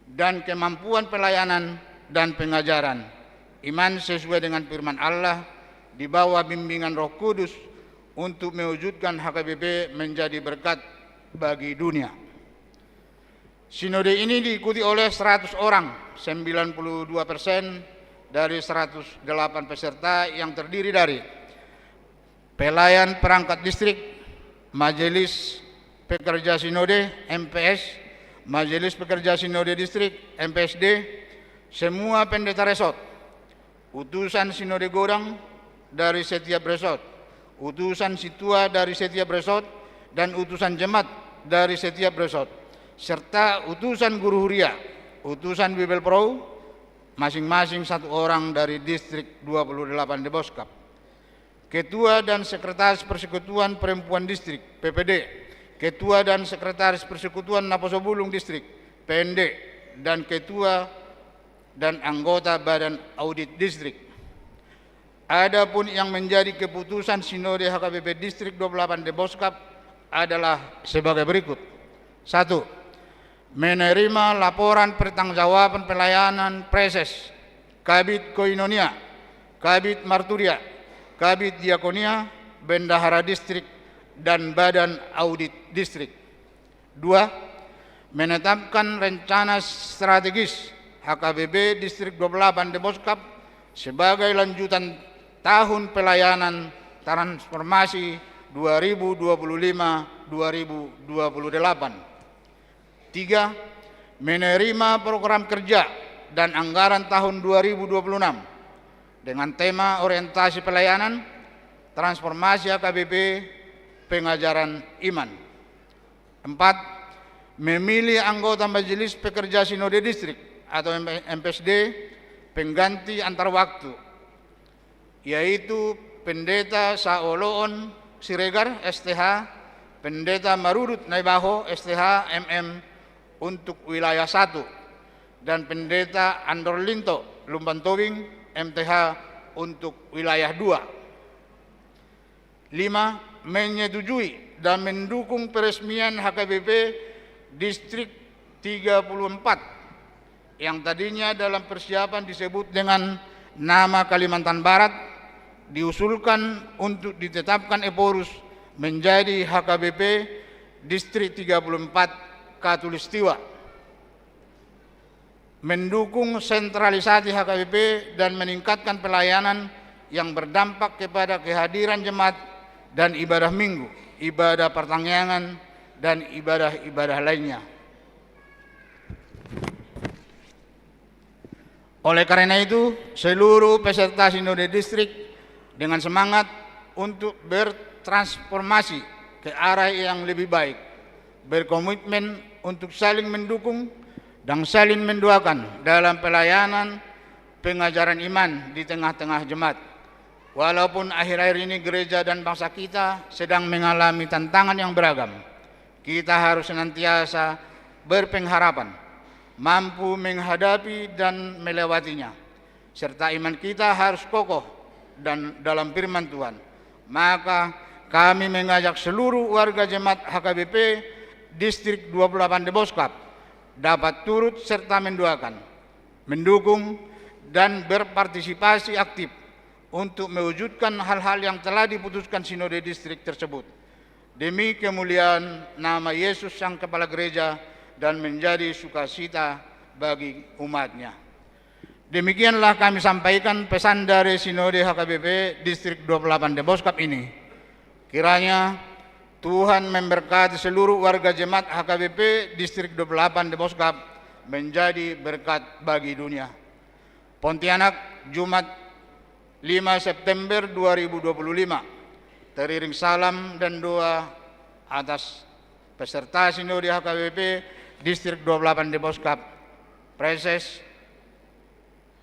dan kemampuan pelayanan dan pengajaran iman sesuai dengan firman Allah di bawah bimbingan Roh Kudus untuk mewujudkan H K B P menjadi berkat bagi dunia. Sinode ini diikuti oleh seratus orang, sembilan puluh dua persen dari seratus delapan peserta yang terdiri dari pelayan perangkat distrik, Majelis Pekerja Sinode, M P S, Majelis Pekerja Sinode Distrik, M P S D, semua pendeta resort, utusan Sinode Godang dari setiap resort, utusan sintua dari setiap resort, dan utusan jemaat dari setiap resort, serta utusan guru huria, utusan Bibelvrouw, masing-masing satu orang dari Distrik dua puluh delapan Deboskap. Ketua dan Sekretaris Persekutuan Perempuan Distrik, P P D, Ketua dan Sekretaris Persekutuan Naposobulung Distrik, P N D, dan Ketua dan anggota Badan Audit Distrik. Adapun yang menjadi keputusan Sinode H K B P Distrik dua puluh delapan Deboskap adalah sebagai berikut. Satu, menerima laporan pertanggungjawaban pelayanan Praeses, Kabid Koinonia, Kabid Marturia, Kabid Diakonia, Bendahara Distrik, dan Badan Audit Distrik. Dua, menetapkan rencana strategis H K B P Distrik dua puluh delapan Deboskap sebagai lanjutan tahun pelayanan transformasi dua ribu dua puluh lima dua ribu dua puluh delapan. Tiga, menerima program kerja dan anggaran tahun dua ribu dua puluh enam dengan tema orientasi pelayanan transformasi H K B P pengajaran iman. Empat, memilih anggota Majelis Pekerja Sinode Distrik atau M P S D pengganti antar waktu, yaitu Pendeta Saoloon Siregar, S T H, Pendeta Marudut Naibaho, S T H, M M, untuk wilayah satu, dan Pendeta Andor Linto Lumban Tobing, M T H, untuk wilayah dua. Lima, menyetujui dan mendukung peresmian H K B P Distrik tiga puluh empat yang tadinya dalam persiapan disebut dengan nama Kalimantan Barat, diusulkan untuk ditetapkan Ephorus menjadi H K B P Distrik tiga puluh empat Khatulistiwa. Mendukung sentralisasi H K B P dan meningkatkan pelayanan yang berdampak kepada kehadiran jemaat dan ibadah Minggu, ibadah partangiangan, dan ibadah-ibadah lainnya. Oleh karena itu, seluruh peserta Sinode Distrik dengan semangat untuk bertransformasi ke arah yang lebih baik, berkomitmen untuk saling mendukung dan saling mendoakan dalam pelayanan pengajaran iman di tengah-tengah jemaat. Walaupun akhir-akhir ini gereja dan bangsa kita sedang mengalami tantangan yang beragam, kita harus senantiasa berpengharapan, mampu menghadapi dan melewatinya, serta iman kita harus kokoh dan dalam firman Tuhan. Maka, kami mengajak seluruh warga jemaat H K B P Distrik dua puluh delapan Deboskap dapat turut serta mendoakan, mendukung, dan berpartisipasi aktif untuk mewujudkan hal-hal yang telah diputuskan Sinode Distrik tersebut, demi kemuliaan nama Yesus Sang Kepala Gereja dan menjadi sukacita bagi umat-Nya. Demikianlah kami sampaikan pesan dari Sinode H K B P Distrik dua puluh delapan Deboskap ini. Kiranya Tuhan memberkati seluruh warga jemaat H K B P Distrik dua puluh delapan Deboskap menjadi berkat bagi dunia. Pontianak, Jumat, lima September dua ribu dua puluh lima. Teriring salam dan doa atas peserta Sinode H K B P Distrik dua puluh delapan Deboskap, Praeses,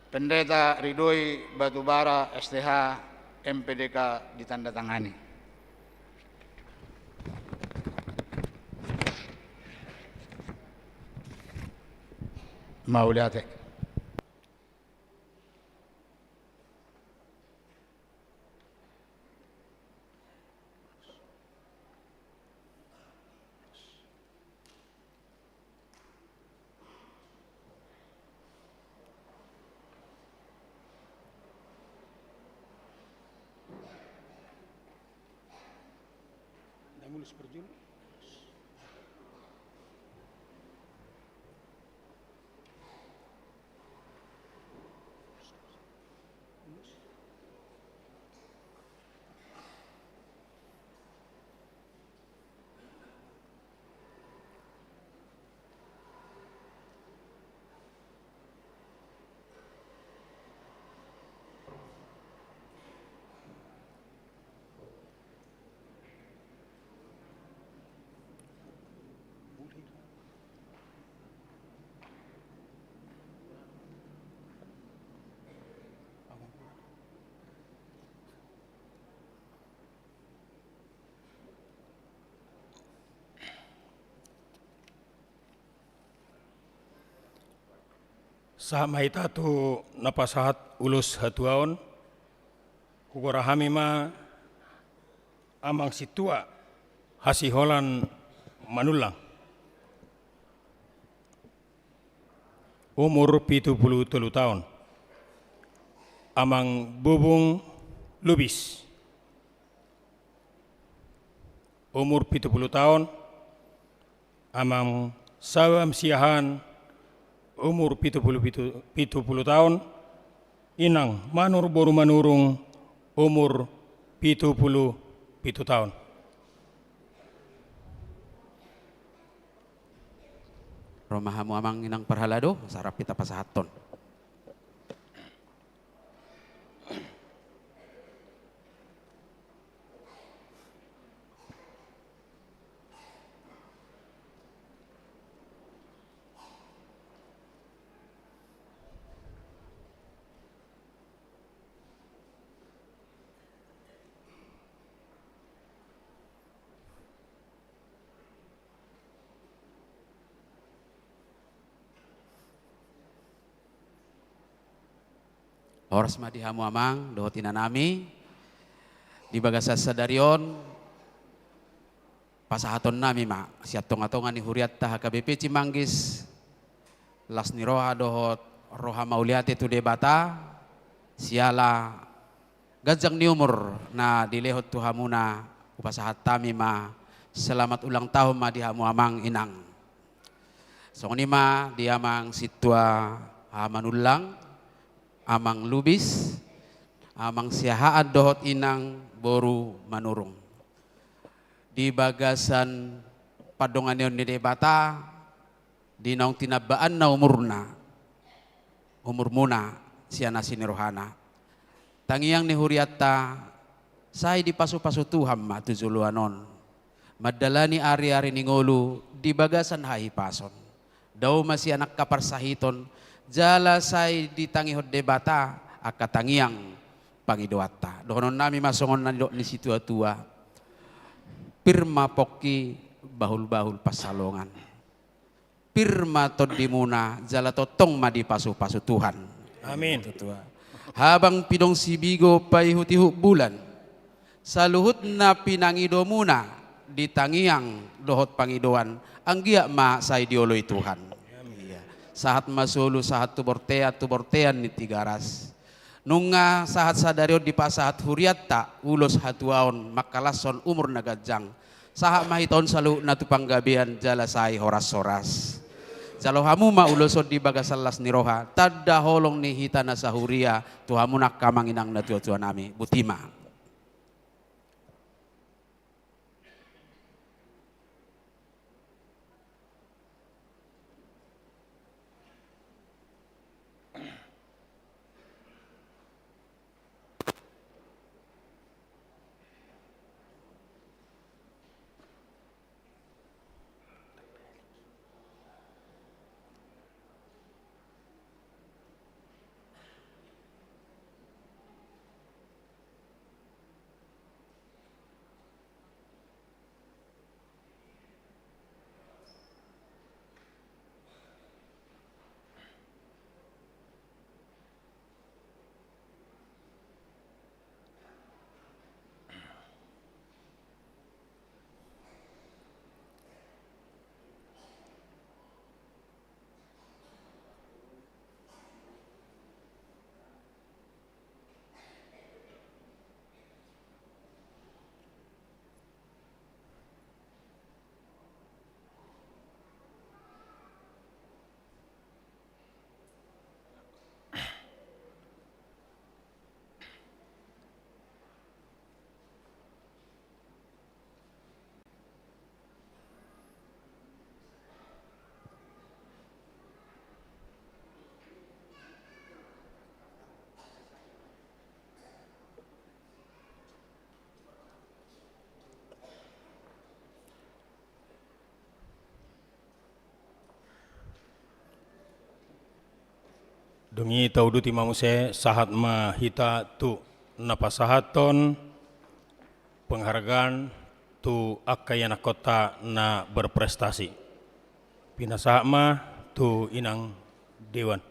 Pendeta Ridhoi Batubara, S T H, M P D K, ditandatangani. Mauliate. Sahat ma hita tu na pasahat ulos hatuaon. Hugora hami ma amang sintua hasiholan Manullang, umur pitu pulu tolu taon. Amang Bubung Lubis, umur pitu pulu taon. Amang Sabam Siahaan, umur pitu pulu pitu, pitu pulu taon. Inang Manur boru Manurung, umur pitu pulu pitu taon. Ro ma hamu amang inang parhalado, asa rap hita pasahathon. Horas ma di hamu amang dohot inanami. Di bagasan sadari on, pasahatonnami ma sian tongatonga ni hurianta H K B P Cimanggis las ni roha dohot roha mauliate tu Debata, siala ganjang ni umur na dilehon tu hamuna. Hupasahat hami ma selamat ulang tahun ma di hamu amang inang. Songon i ma di amang sintua Manullang, amang Lubis, amang Siahaan dohot inang boru Manurung. Di bagasan pandonganion ni Debata, di naung tinambaanna umurna, umurmuna sian asi ni rohana. Tangiang ni hurianta, sai dipasupasu Tuhan ma tu joloan on mandalani ariari ni ngolu di bagasan hahipason. Dao ma sian angka parsahiton, jala sai ditangihon Debata angka tangiang pangidoanta. Dohononnami ma songon na nidok ni situatua: Pir ma pongki, bahulbahul pansalongan. Pir ma tondimuna, jala tongtong ma dipasupasu Tuhan. Amin. Habang pidong sibigo, paihutihut bulan, saluhutna pinangidomuna di tangiang dohot pangidoan, anggiat ma sai dioloi Tuhan. Amin. Iya. Sahat ma solu, sahat tu bortean, tu bortean ni Tigaras. Nunga sahat sadari on dipasahat hurianta ulos hatuaon mangkalashon umur na ganjang. Sahat ma hita on saluhutna tu panggabean jala sai horashoras. Jalo hamu ma ulos on di bagasan las ni roha, tanda holong ni hita na sahuria tu hamu angka amang inang natuatuanami. Boti ma. Dung i tauduti ma muse, sahat ma hita tu na pasahathon penghargaan tu angka ianakhonta na berprestasi. Pinasahat ma tu inang dewan.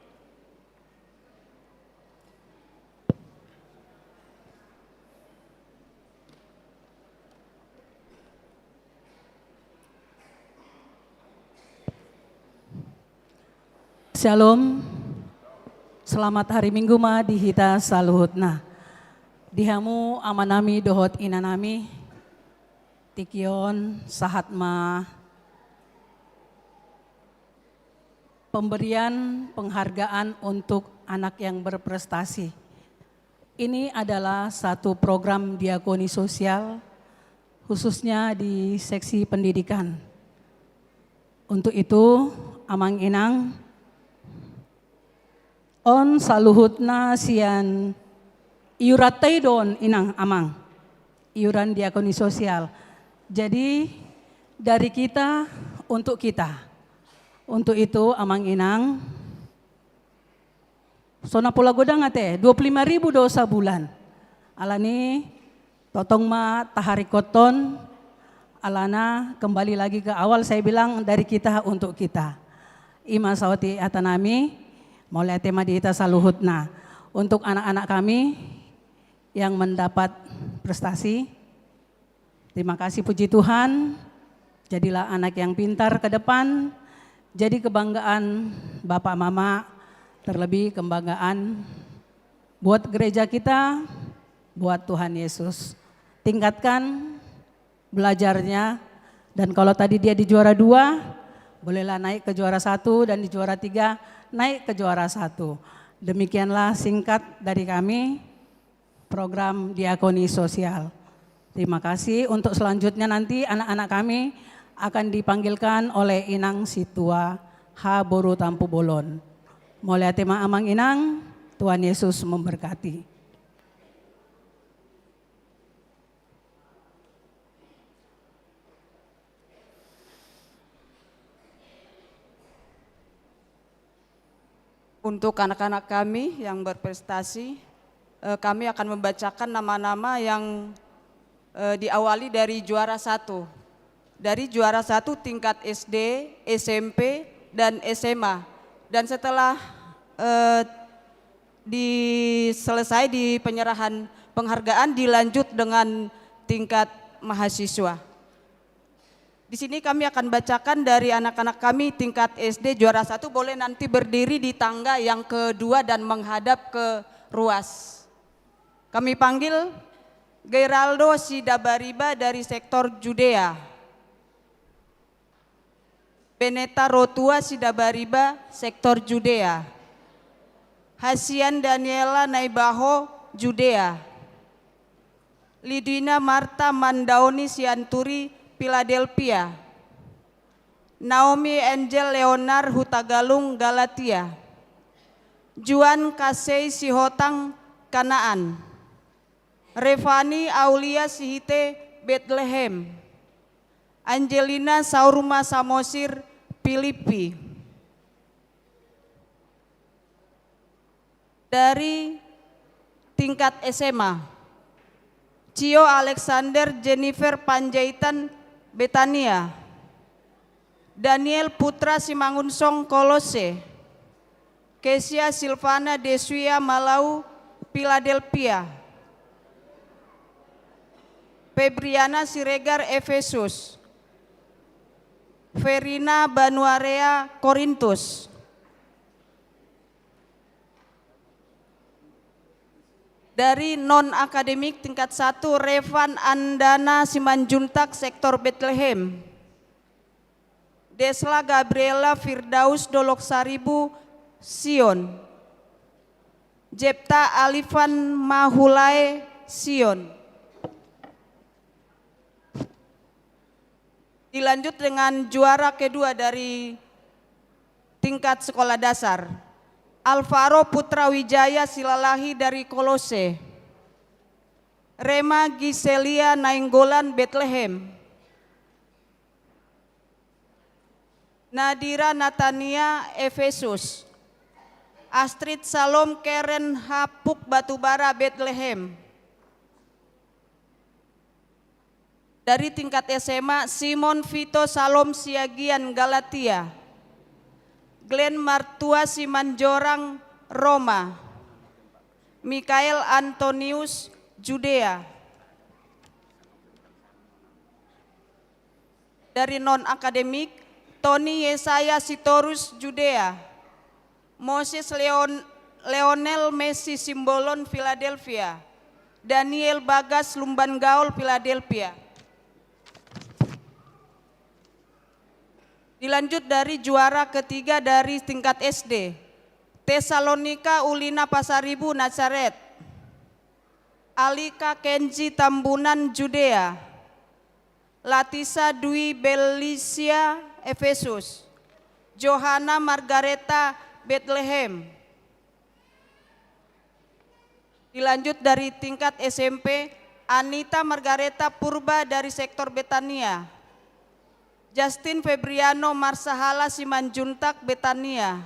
Shalom. Selamat hari Minggu ma di hita saluhutna. Di hamu amanami dohot inanami, tingki on sahat ma pemberian penghargaan untuk anak yang berprestasi. Ini adalah satu program diakoni sosial, khususnya di seksi pendidikan. Untuk itu, Amang Inang, on saluhutna sian iuran ta i do on, Inang, Amang. Iuran diakoni sosial. Jadi, dari kita untuk kita. Untuk itu, Amang Inang, so na pola godang ate, dua puluh lima ribu do sabulan. Alani, tongtong ma taharingkothon, alana kembali lagi ke awal saya bilang dari kita untuk kita. I ma saotik hatanami, mauliate ma di hita saluhutna. Untuk anak-anak kami yang mendapat prestasi, terima kasih, puji Tuhan. Jadilah anak yang pintar ke depan. Jadi kebanggaan bapak mama, terlebih kebanggaan buat gereja kita, buat Tuhan Yesus. Tingkatkan belajarnya, dan kalau tadi dia di juara dua, bolehlah naik ke juara satu, dan di juara tiga, naik ke juara satu. Demikianlah singkat dari kami, program diakoni sosial. Terima kasih. Untuk selanjutnya nanti anak-anak kami akan dipanggilkan oleh Inang Situa Haboru Tampubolon. Mauliate ma Amang Inang, Tuhan Yesus memberkati. Untuk anak-anak kami yang berprestasi, eh, kami akan membacakan nama-nama yang, eh, diawali dari juara satu. Dari juara satu tingkat S D, S M P, dan S M A. Dan setelah, eh, di, selesai di penyerahan penghargaan, dilanjut dengan tingkat mahasiswa. Di sini kami akan bacakan dari anak-anak kami tingkat S D juara satu, boleh nanti berdiri di tangga yang kedua dan menghadap ke ruas. Kami panggil Geraldo Sidabariba dari sektor Judea. Beneta Rotua Sidabariba, sektor Judea. Hasian Daniela Naibaho, Judea. Lidwina Marta Mandaoni Sianturi, Philadelphia. Naomi Angel Leonar Hutagalung, Galatia. Juan Kasei Sihotang, Kanaan. Revani Aulia Sihite, Betlehem. Angelina Saurma Samosir, Pilippi. Dari tingkat S M A, Cio Alexander Jennifer Panjaitan, Betania. Daniel Putra Simangunsong, Kolose. Kesia Silvana Desuya Malau, Philadelphia. Febriana Siregar, Efesus. Ferina Banuarea, Korintus. Dari non-akademik tingkat satu, Revan Andana Simanjuntak, sektor Betlehem. Desla Gabriela Firdaus, Dolok Saribu, Sion. Jepta Alifan Mahulae, Sion. Dilanjut dengan juara kedua dari tingkat sekolah dasar, Alvaro Putra Wijaya Silalahi dari Kolose. Rema Giselia Nainggolan, Betlehem. Nadira Natania, Efesus. Astrid Salom Keren Hapuk, Batubara, Betlehem. Dari tingkat S M A, Simon Vito Salom Siagian, Galatia. Glenn Martua Simanjorang, Roma. Mikael Antonius, Judea. Dari non-akademik, Tony Yesaya Sitorus, Judea. Moses Leon, Lionel Messi Simbolon, Philadelphia. Daniel Bagas Lumban Gaol, Philadelphia. Dilanjut dari juara ketiga dari tingkat S D. Tesalonika Ulina Pasaribu, Nazaret. Alika Kenji Tambunan, Judea. Latisa Dwi Belisia, Efesus. Johana Margareta, Betlehem. Dilanjut dari tingkat S M P, Anita Margareta Purba dari sektor Betania. Justin Febriano Marsahala Simanjuntak, Betania.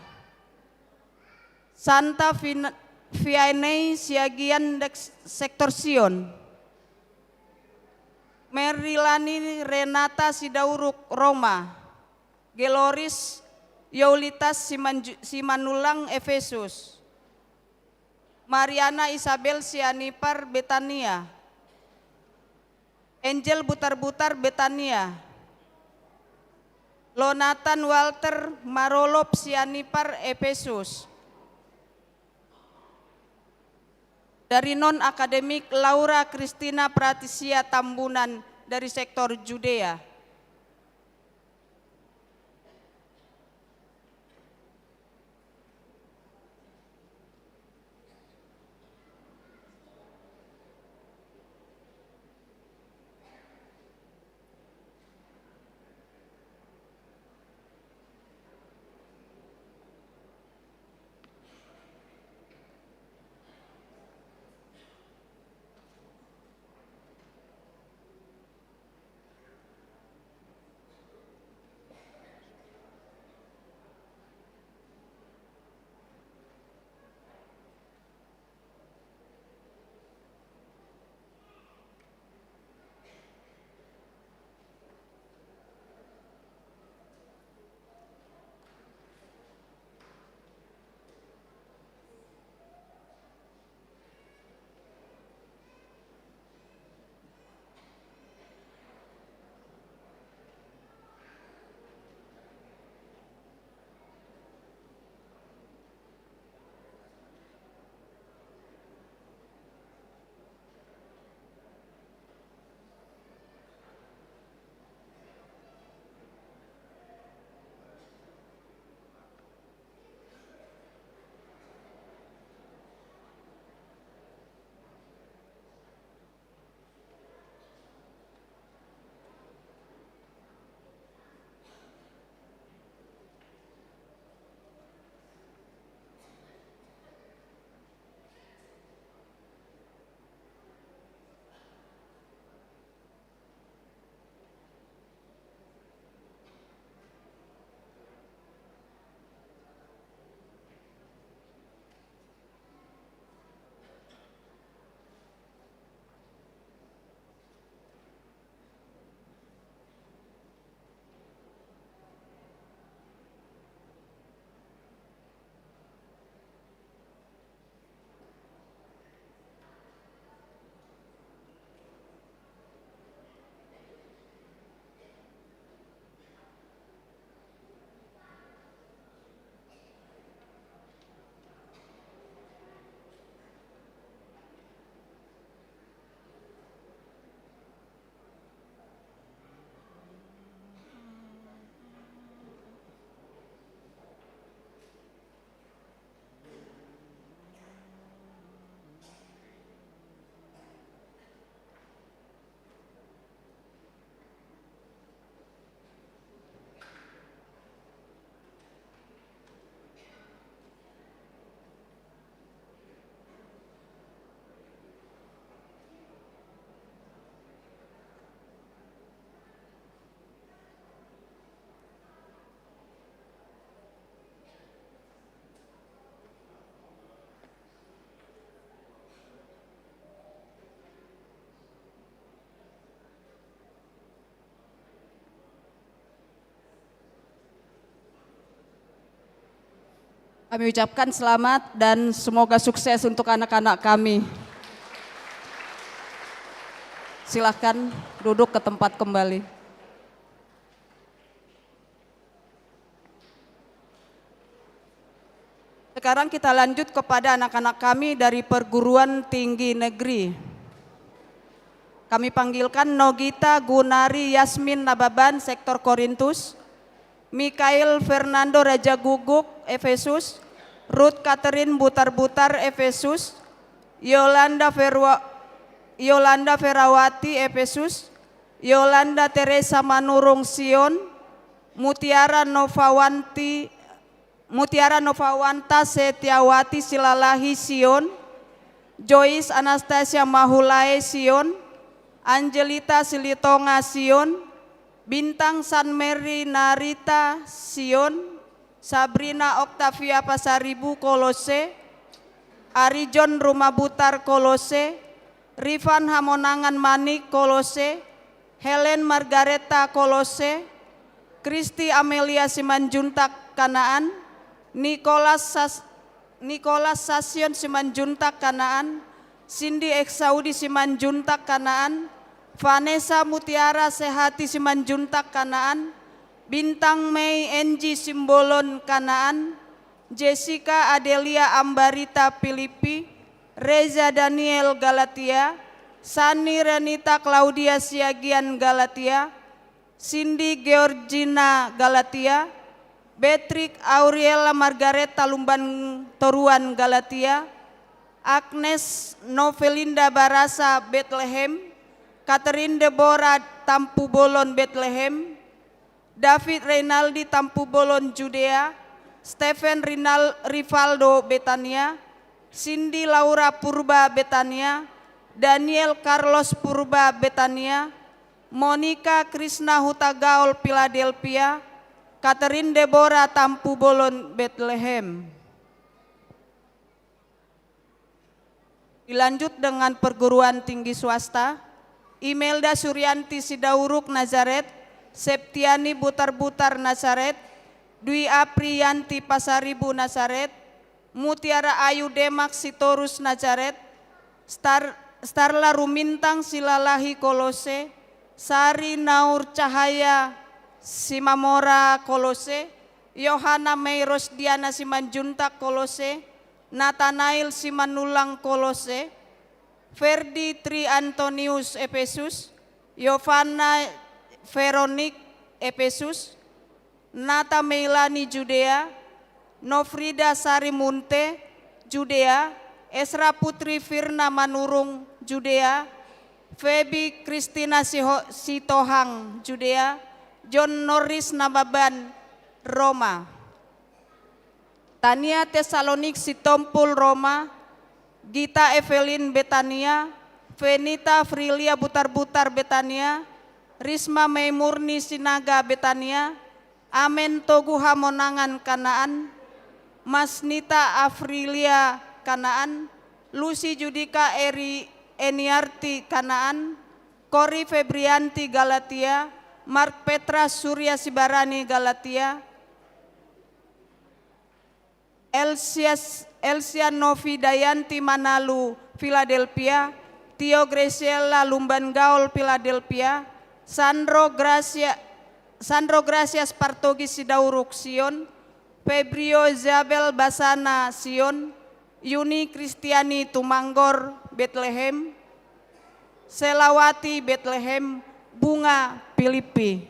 Santa Fin-, Vianney Siagian, dek-, sektor Sion. Merilani Renata Sidauruk, Roma. Geloris Youlitas Simanju-, Simanulang, Efesus. Mariana Isabel Sianipar, Betania. Angel Butarbutar, Betania. Lonatan Walter Marolop Sianipar, Efesus. Dari non akademik, Laura Kristina Pratisia Tambunan dari sektor Judea. Kami ucapkan selamat dan semoga sukses untuk anak-anak kami. Silakan duduk ke tempat kembali. Sekarang kita lanjut kepada anak-anak kami dari perguruan tinggi negeri. Kami panggilkan Nogita Gunari Yasmin Nababan, sektor Korintus, Mikhail Fernando Rajaguguk, Efesus, Ruth Catherine Butarbutar, Efesus, Yolanda Ferwa-, Yolanda Ferawati, Efesus, Yolanda Teresa Manurung, Sion, Mutiara Novawanti, Mutiara Novawanta Setiawati Silalahi, Sion, Joyce Anastasia Mahulae, Sion, Angelita Silitonga, Sion, Bintang San Mary Narita, Sion, Sabrina Octavia Pasaribu, Kolose, Arijon Rumabutar, Kolose, Rifan Hamonangan Manik, Kolose, Helen Margareta, Kolose, Kristi Amelia Simanjuntak, Kanaan, Nikolas Sas-, Nikolas Sasion Simanjuntak, Kanaan, Sindi Eksaudi Simanjuntak, Kanaan, Vanessa Mutiara Sehati Simanjuntak, Kanaan, Bintang Mei Enji Simbolon, Kanaan, Jessica Adelia Ambarita, Pilippi, Reza Daniel, Galatia, Sani Renita Claudia Siagian, Galatia, Sindi Georgina, Galatia, Beatrix Auriela Margareta Lumban Toruan, Galatia, Agnes Novelinda Barasa, Betlehem, Catherine Deborah Tampubolon, Betlehem, David Reynaldi Tampubolon, Judea, Stephen Rinal-, Rivaldo, Betania, Cindy Laura Purba, Betania, Daniel Carlos Purba, Betania, Monica Krishna Hutagaol, Philadelphia, Catherine Deborah Tampubolon, Betlehem. Dilanjut dengan perguruan tinggi swasta, Imelda Suryanti Sidauruk, Nazaret, Septiani Butarbutar, Nazaret, Dwi Apriyanti Pasaribu, Nazaret, Mutiara Ayu Demak Sitorus, Nazaret, Star-, Starla Rumintang Silalahi, Kolose, Sari Naur Cahaya Simamora, Kolose, Yohana Mei Rosdiana Simanjuntak, Kolose, Natanael Simanullang, Kolose, Ferdi Tri Antonius, Efesus, Yovanna Veronik, Efesus, Nata Meilani, Judea, Nofrida Sari Munte, Judea, Esra Putri Firna Manurung, Judea, Febi Kristina Siho-, Sitohang, Judea, John Norris Nababan, Roma. Tania Tesalonik Sitompul, Roma, Gita Evelyn, Betania, Venita Frilia Butarbutar, Betania, Risma Mei Murni Sinaga, Betania, Amen Togu Hamonangan, Kanaan, Masnita Afrilia, Kanaan, Lucy Judika Eri-, Eniarti, Kanaan, Kori Febrianti, Galatia, Mark Petra Surya Sibarani, Galatia, Elsias-, Elsia Novi Dayanti Manalu, Philadelphia, Tio Graciela Lumban Gaol, Philadelphia, Sandro Gracia-, Sandro Gracias Partogi Sidauruk, Sion, Febrio Isabel Basana, Sion, Yuni Kristiani Tumanggor, Betlehem, Selawati, Betlehem, Bunga, Pilippi.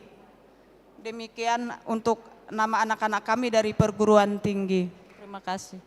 Demikian untuk nama anak-anak kami dari perguruan tinggi. Terima kasih.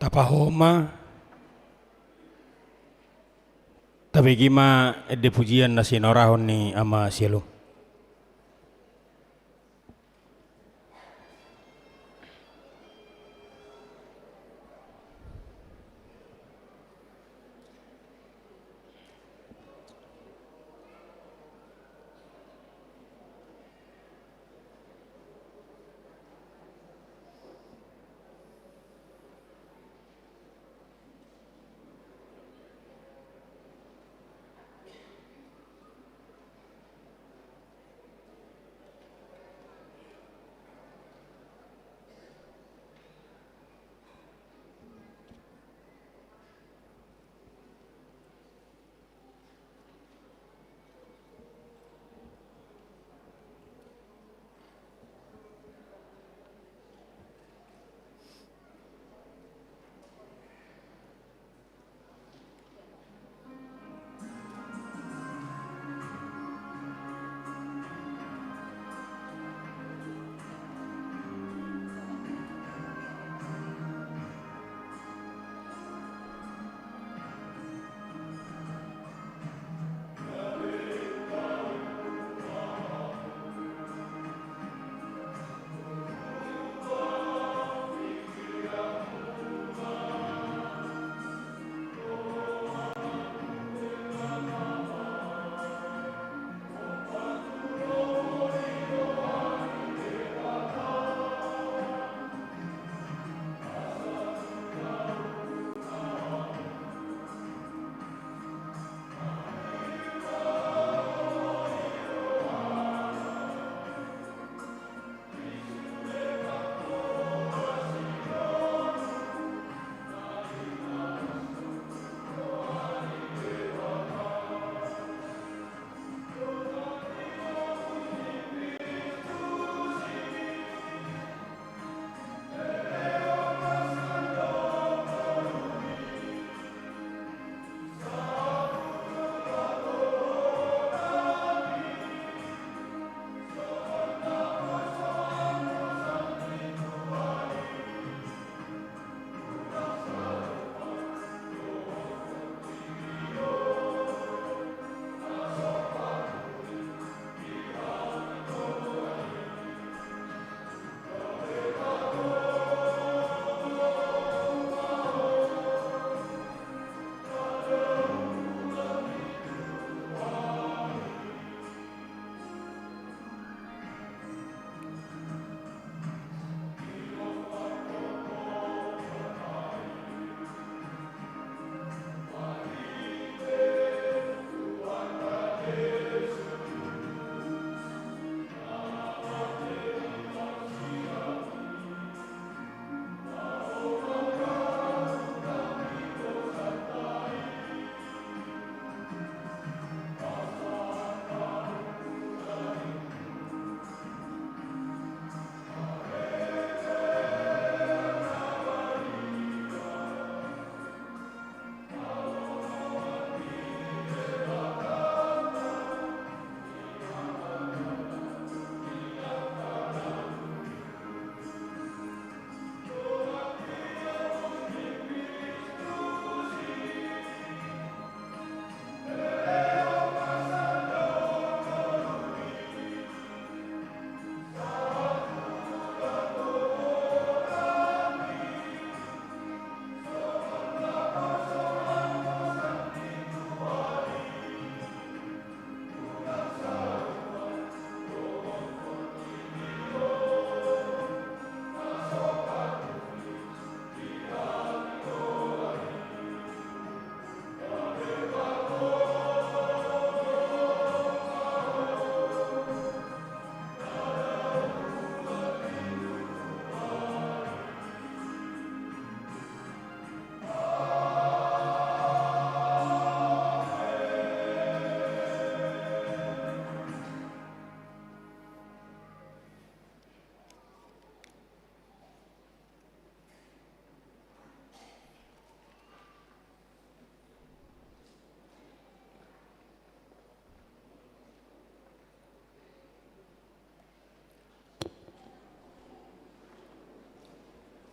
Pahoma, tabege ma ende pujian na sinorahon ni Ama Sialum.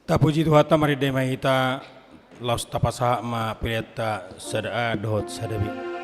Tapuji Tuhanta, marende ma hita Laos tapasahat ma peleanta sada A dohot sada B.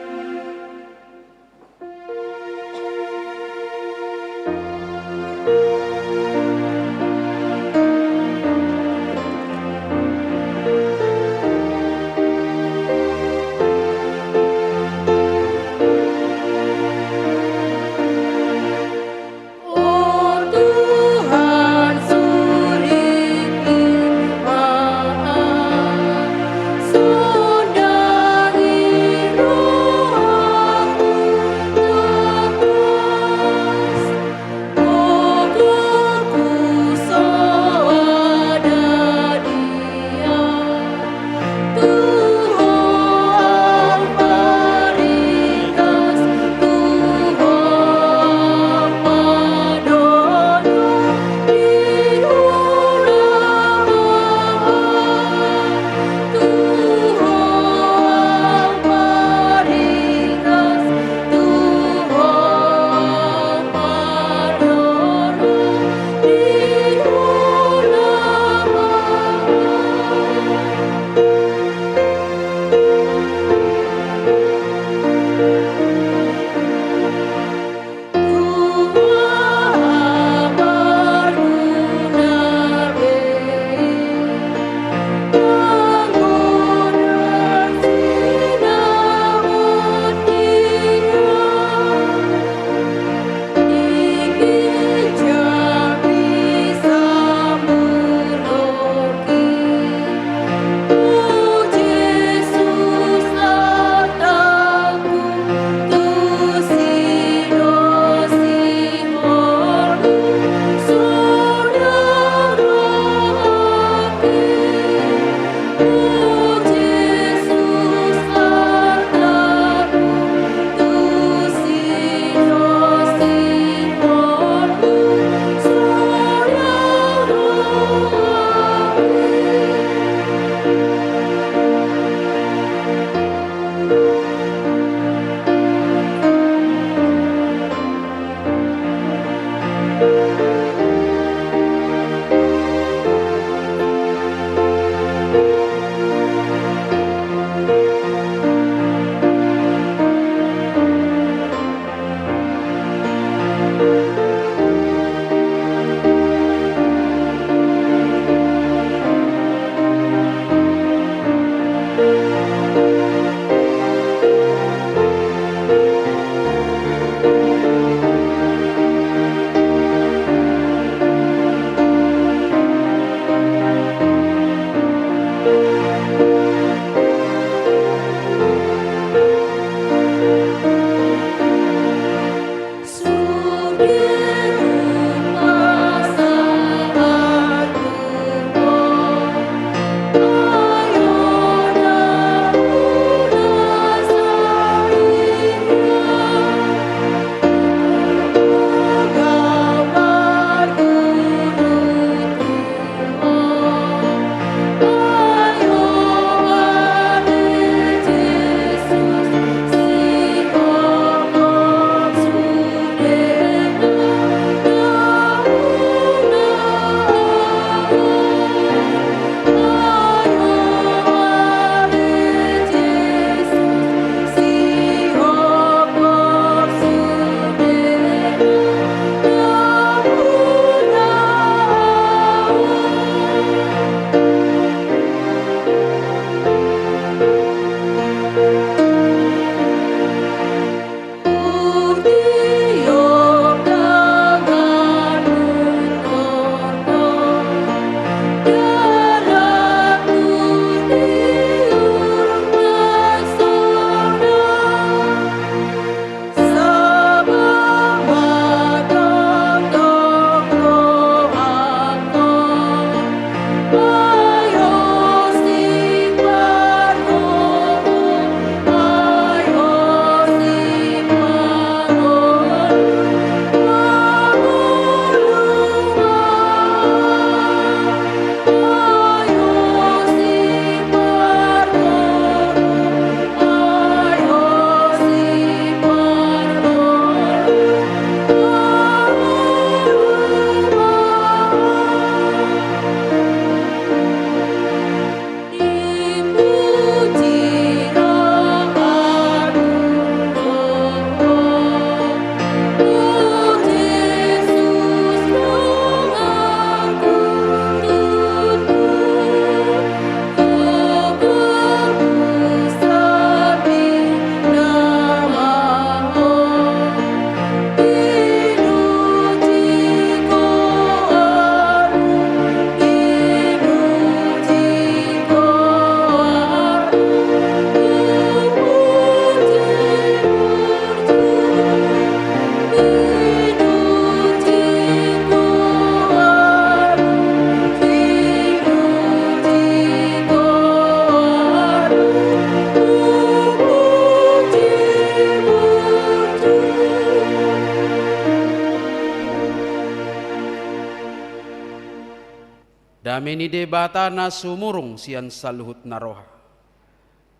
ni Debata na sumurung sian saluhut na roha,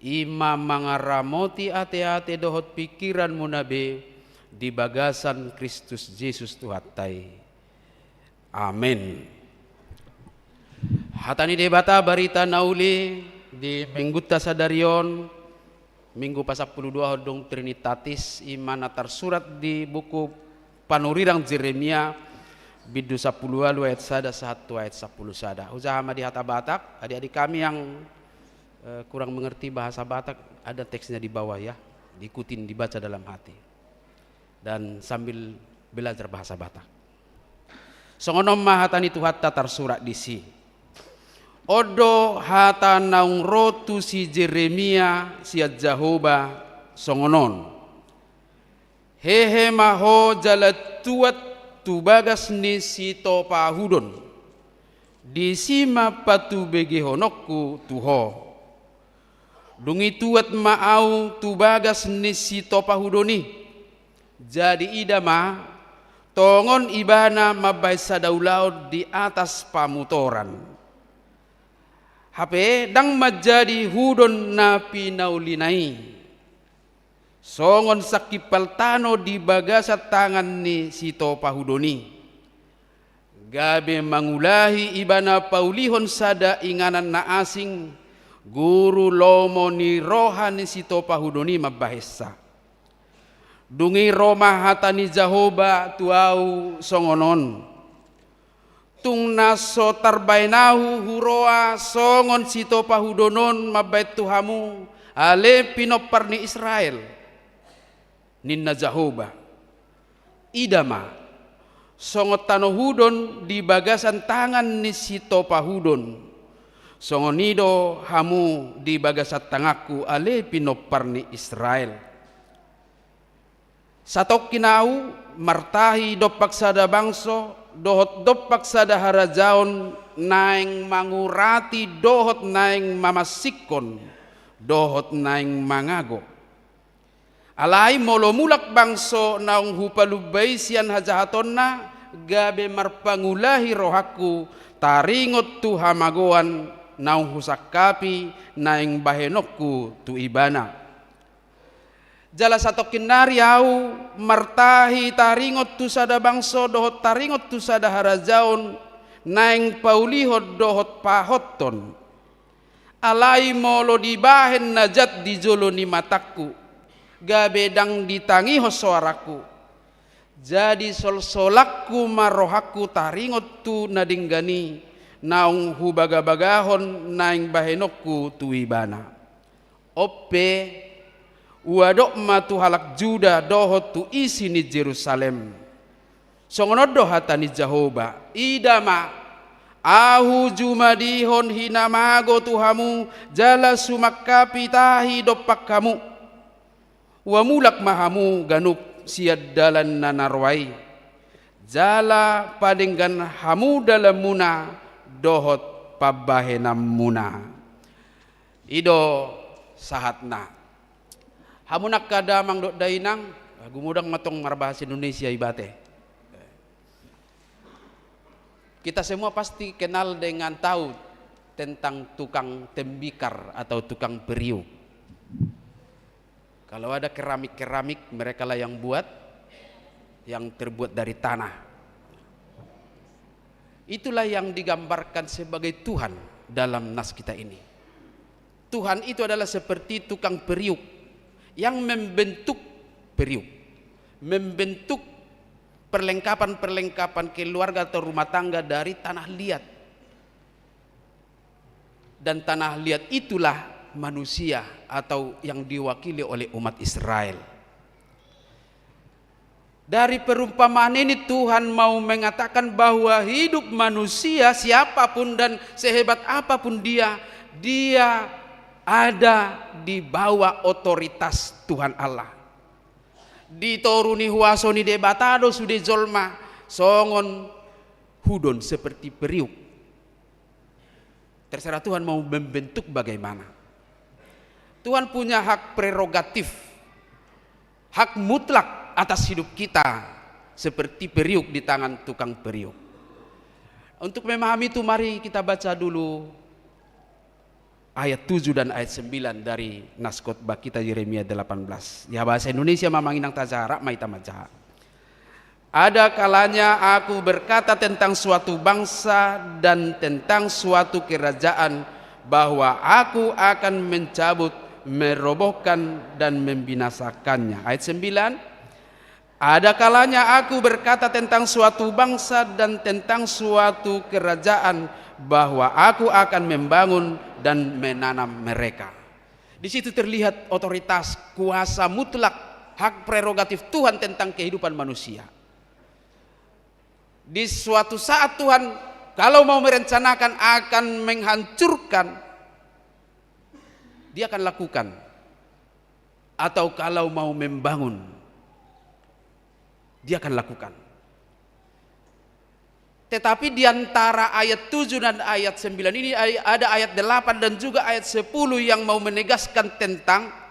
i ma mangaramoti ateate dohot pingkiranmuna be di bagasan Kristus Jesus Tuhanta i. Amen. Hata ni Debata, barita na uli di Minggunta sadari on, Minggu pasampulu dua hondung Trinitatis, i ma na tarsurat di buku panurirang Jeremia, bindu sampulu ualu ayat sada sahat tu ayat sampulu sada. Hujaha ma di hata Batak, adik-adik kami yang, eh, kurang mengerti bahasa Batak, ada teksnya di bawah ya, diikutin, dibaca dalam hati. Dan sambil belajar bahasa Batak. Songon on ma hata ni Tuhanta tarsurat disi. On do hata naung ro tu si Jeremia sian Jahowa songon on: Hehe ma ho jala tuat tu bagas ni sitopahudon, disi ma patubegehononku tu ho. Dung i tuat ma ahu tu bagas ni sitopahudon i. Jadi ida ma, tongon ibana mambahen sada ulaon di atas pamutoran. Hape ndang manjadi hudon na pinaulina i, songon sangkimpal tano di bagasan tangan ni sitopahudon i. Gabe mangulahi ibana paulihon sada inganan na asing, guru lomo ni roha ni sitopahudon i mambahensa. Dung i ro ma hata ni Jahowa tu ahu songon on: Tung na so tarbahen ahu huroha songon sitopahudon on mambahen tu hamu, ale pinompar ni Israel, ninna Jahowa. Ida ma, songon tano hudon di bagasan tangan ni sitopahudon, songon i do hamu di bagasan tanganku, ale pinompar ni Israel. Satongkin ahu martahi dompak sada bangso dohot dompak sada harajaon naeng mangurati dohot naeng mamansinghon dohot naeng mangago. Alai molo mulak bangso naung hupalumba i sian hajahatonna, gabe marpangulahi rohangku taringot tu hamagoan naung husangkapi naeng bahenonku tu ibana. Jala satongkin nari ahu martahi taringot tu sada bangso dohot taringot tu sada harajaon naeng paulihon dohot pahothon. Alai molo dibahen na jat di jolo ni matangku, gabe ndang ditangihon soarangku, jadi solsolangku ma rohangku taringot tu na denggan i naung hubagabagahon naeng bahenonku tu ibana. On pe, huadop ma tu halak Juda dohot tu isi ni Jerusalem. Songon on do hata ni Jahowa: Ida ma, ahu jumadihon hinamago tu hamu, jala sumangkapi tahi dompak hamu. Ua mulak ma hamu ganup sian dalan na narua i, jala padenggan hamu dalanmuna dohot pambahenanmuna. I do sahatna. Hamu angka damang dohot dainang, gumodang ma tong marbahasa Indonesia iba te. Kita semua pasti kenal dengan, tahu tentang tukang tembikar atau tukang periuk. Kalau ada keramik-keramik, merekalah yang buat, yang terbuat dari tanah. Itulah yang digambarkan sebagai Tuhan dalam nas kita ini. Tuhan itu adalah seperti tukang periuk yang membentuk periuk, membentuk perlengkapan-perlengkapan keluarga atau rumah tangga dari tanah liat. Dan tanah liat itulah manusia atau yang diwakili oleh umat Israel. Dari perumpamaan ini, Tuhan mau mengatakan bahwa hidup manusia, siapapun dan sehebat apapun dia, dia ada di bawah otoritas Tuhan Allah. Di toru ni huaso ni Debata do sude jolma songon hudon, seperti periuk. Terserah Tuhan mau membentuk bagaimana. Tuhan punya hak prerogatif, hak mutlak atas hidup kita, seperti periuk di tangan tukang periuk. Untuk memahami itu, mari kita baca dulu ayat tujuh dan ayat sembilan dari nas khotbah kita, Yeremia delapan belas. Ya, bahasa Indonesia ma, Amang Inang, tajaha, rap ma hita manjaha. Ada kalanya Aku berkata tentang suatu bangsa dan tentang suatu kerajaan, bahwa Aku akan mencabut, merobohkan, dan membinasakannya. Ayat sembilan, ada kalanya Aku berkata tentang suatu bangsa dan tentang suatu kerajaan, bahwa Aku akan membangun dan menanam mereka. Di situ terlihat otoritas, kuasa mutlak, hak prerogatif Tuhan tentang kehidupan manusia. Di suatu saat Tuhan, kalau mau merencanakan, akan menghancurkan, Dia akan lakukan. Atau kalau mau membangun, Dia akan lakukan. Tetapi di antara ayat tujuh dan ayat sembilan ini, ay-, ada ayat delapan dan juga ayat sepuluh yang mau menegaskan tentang,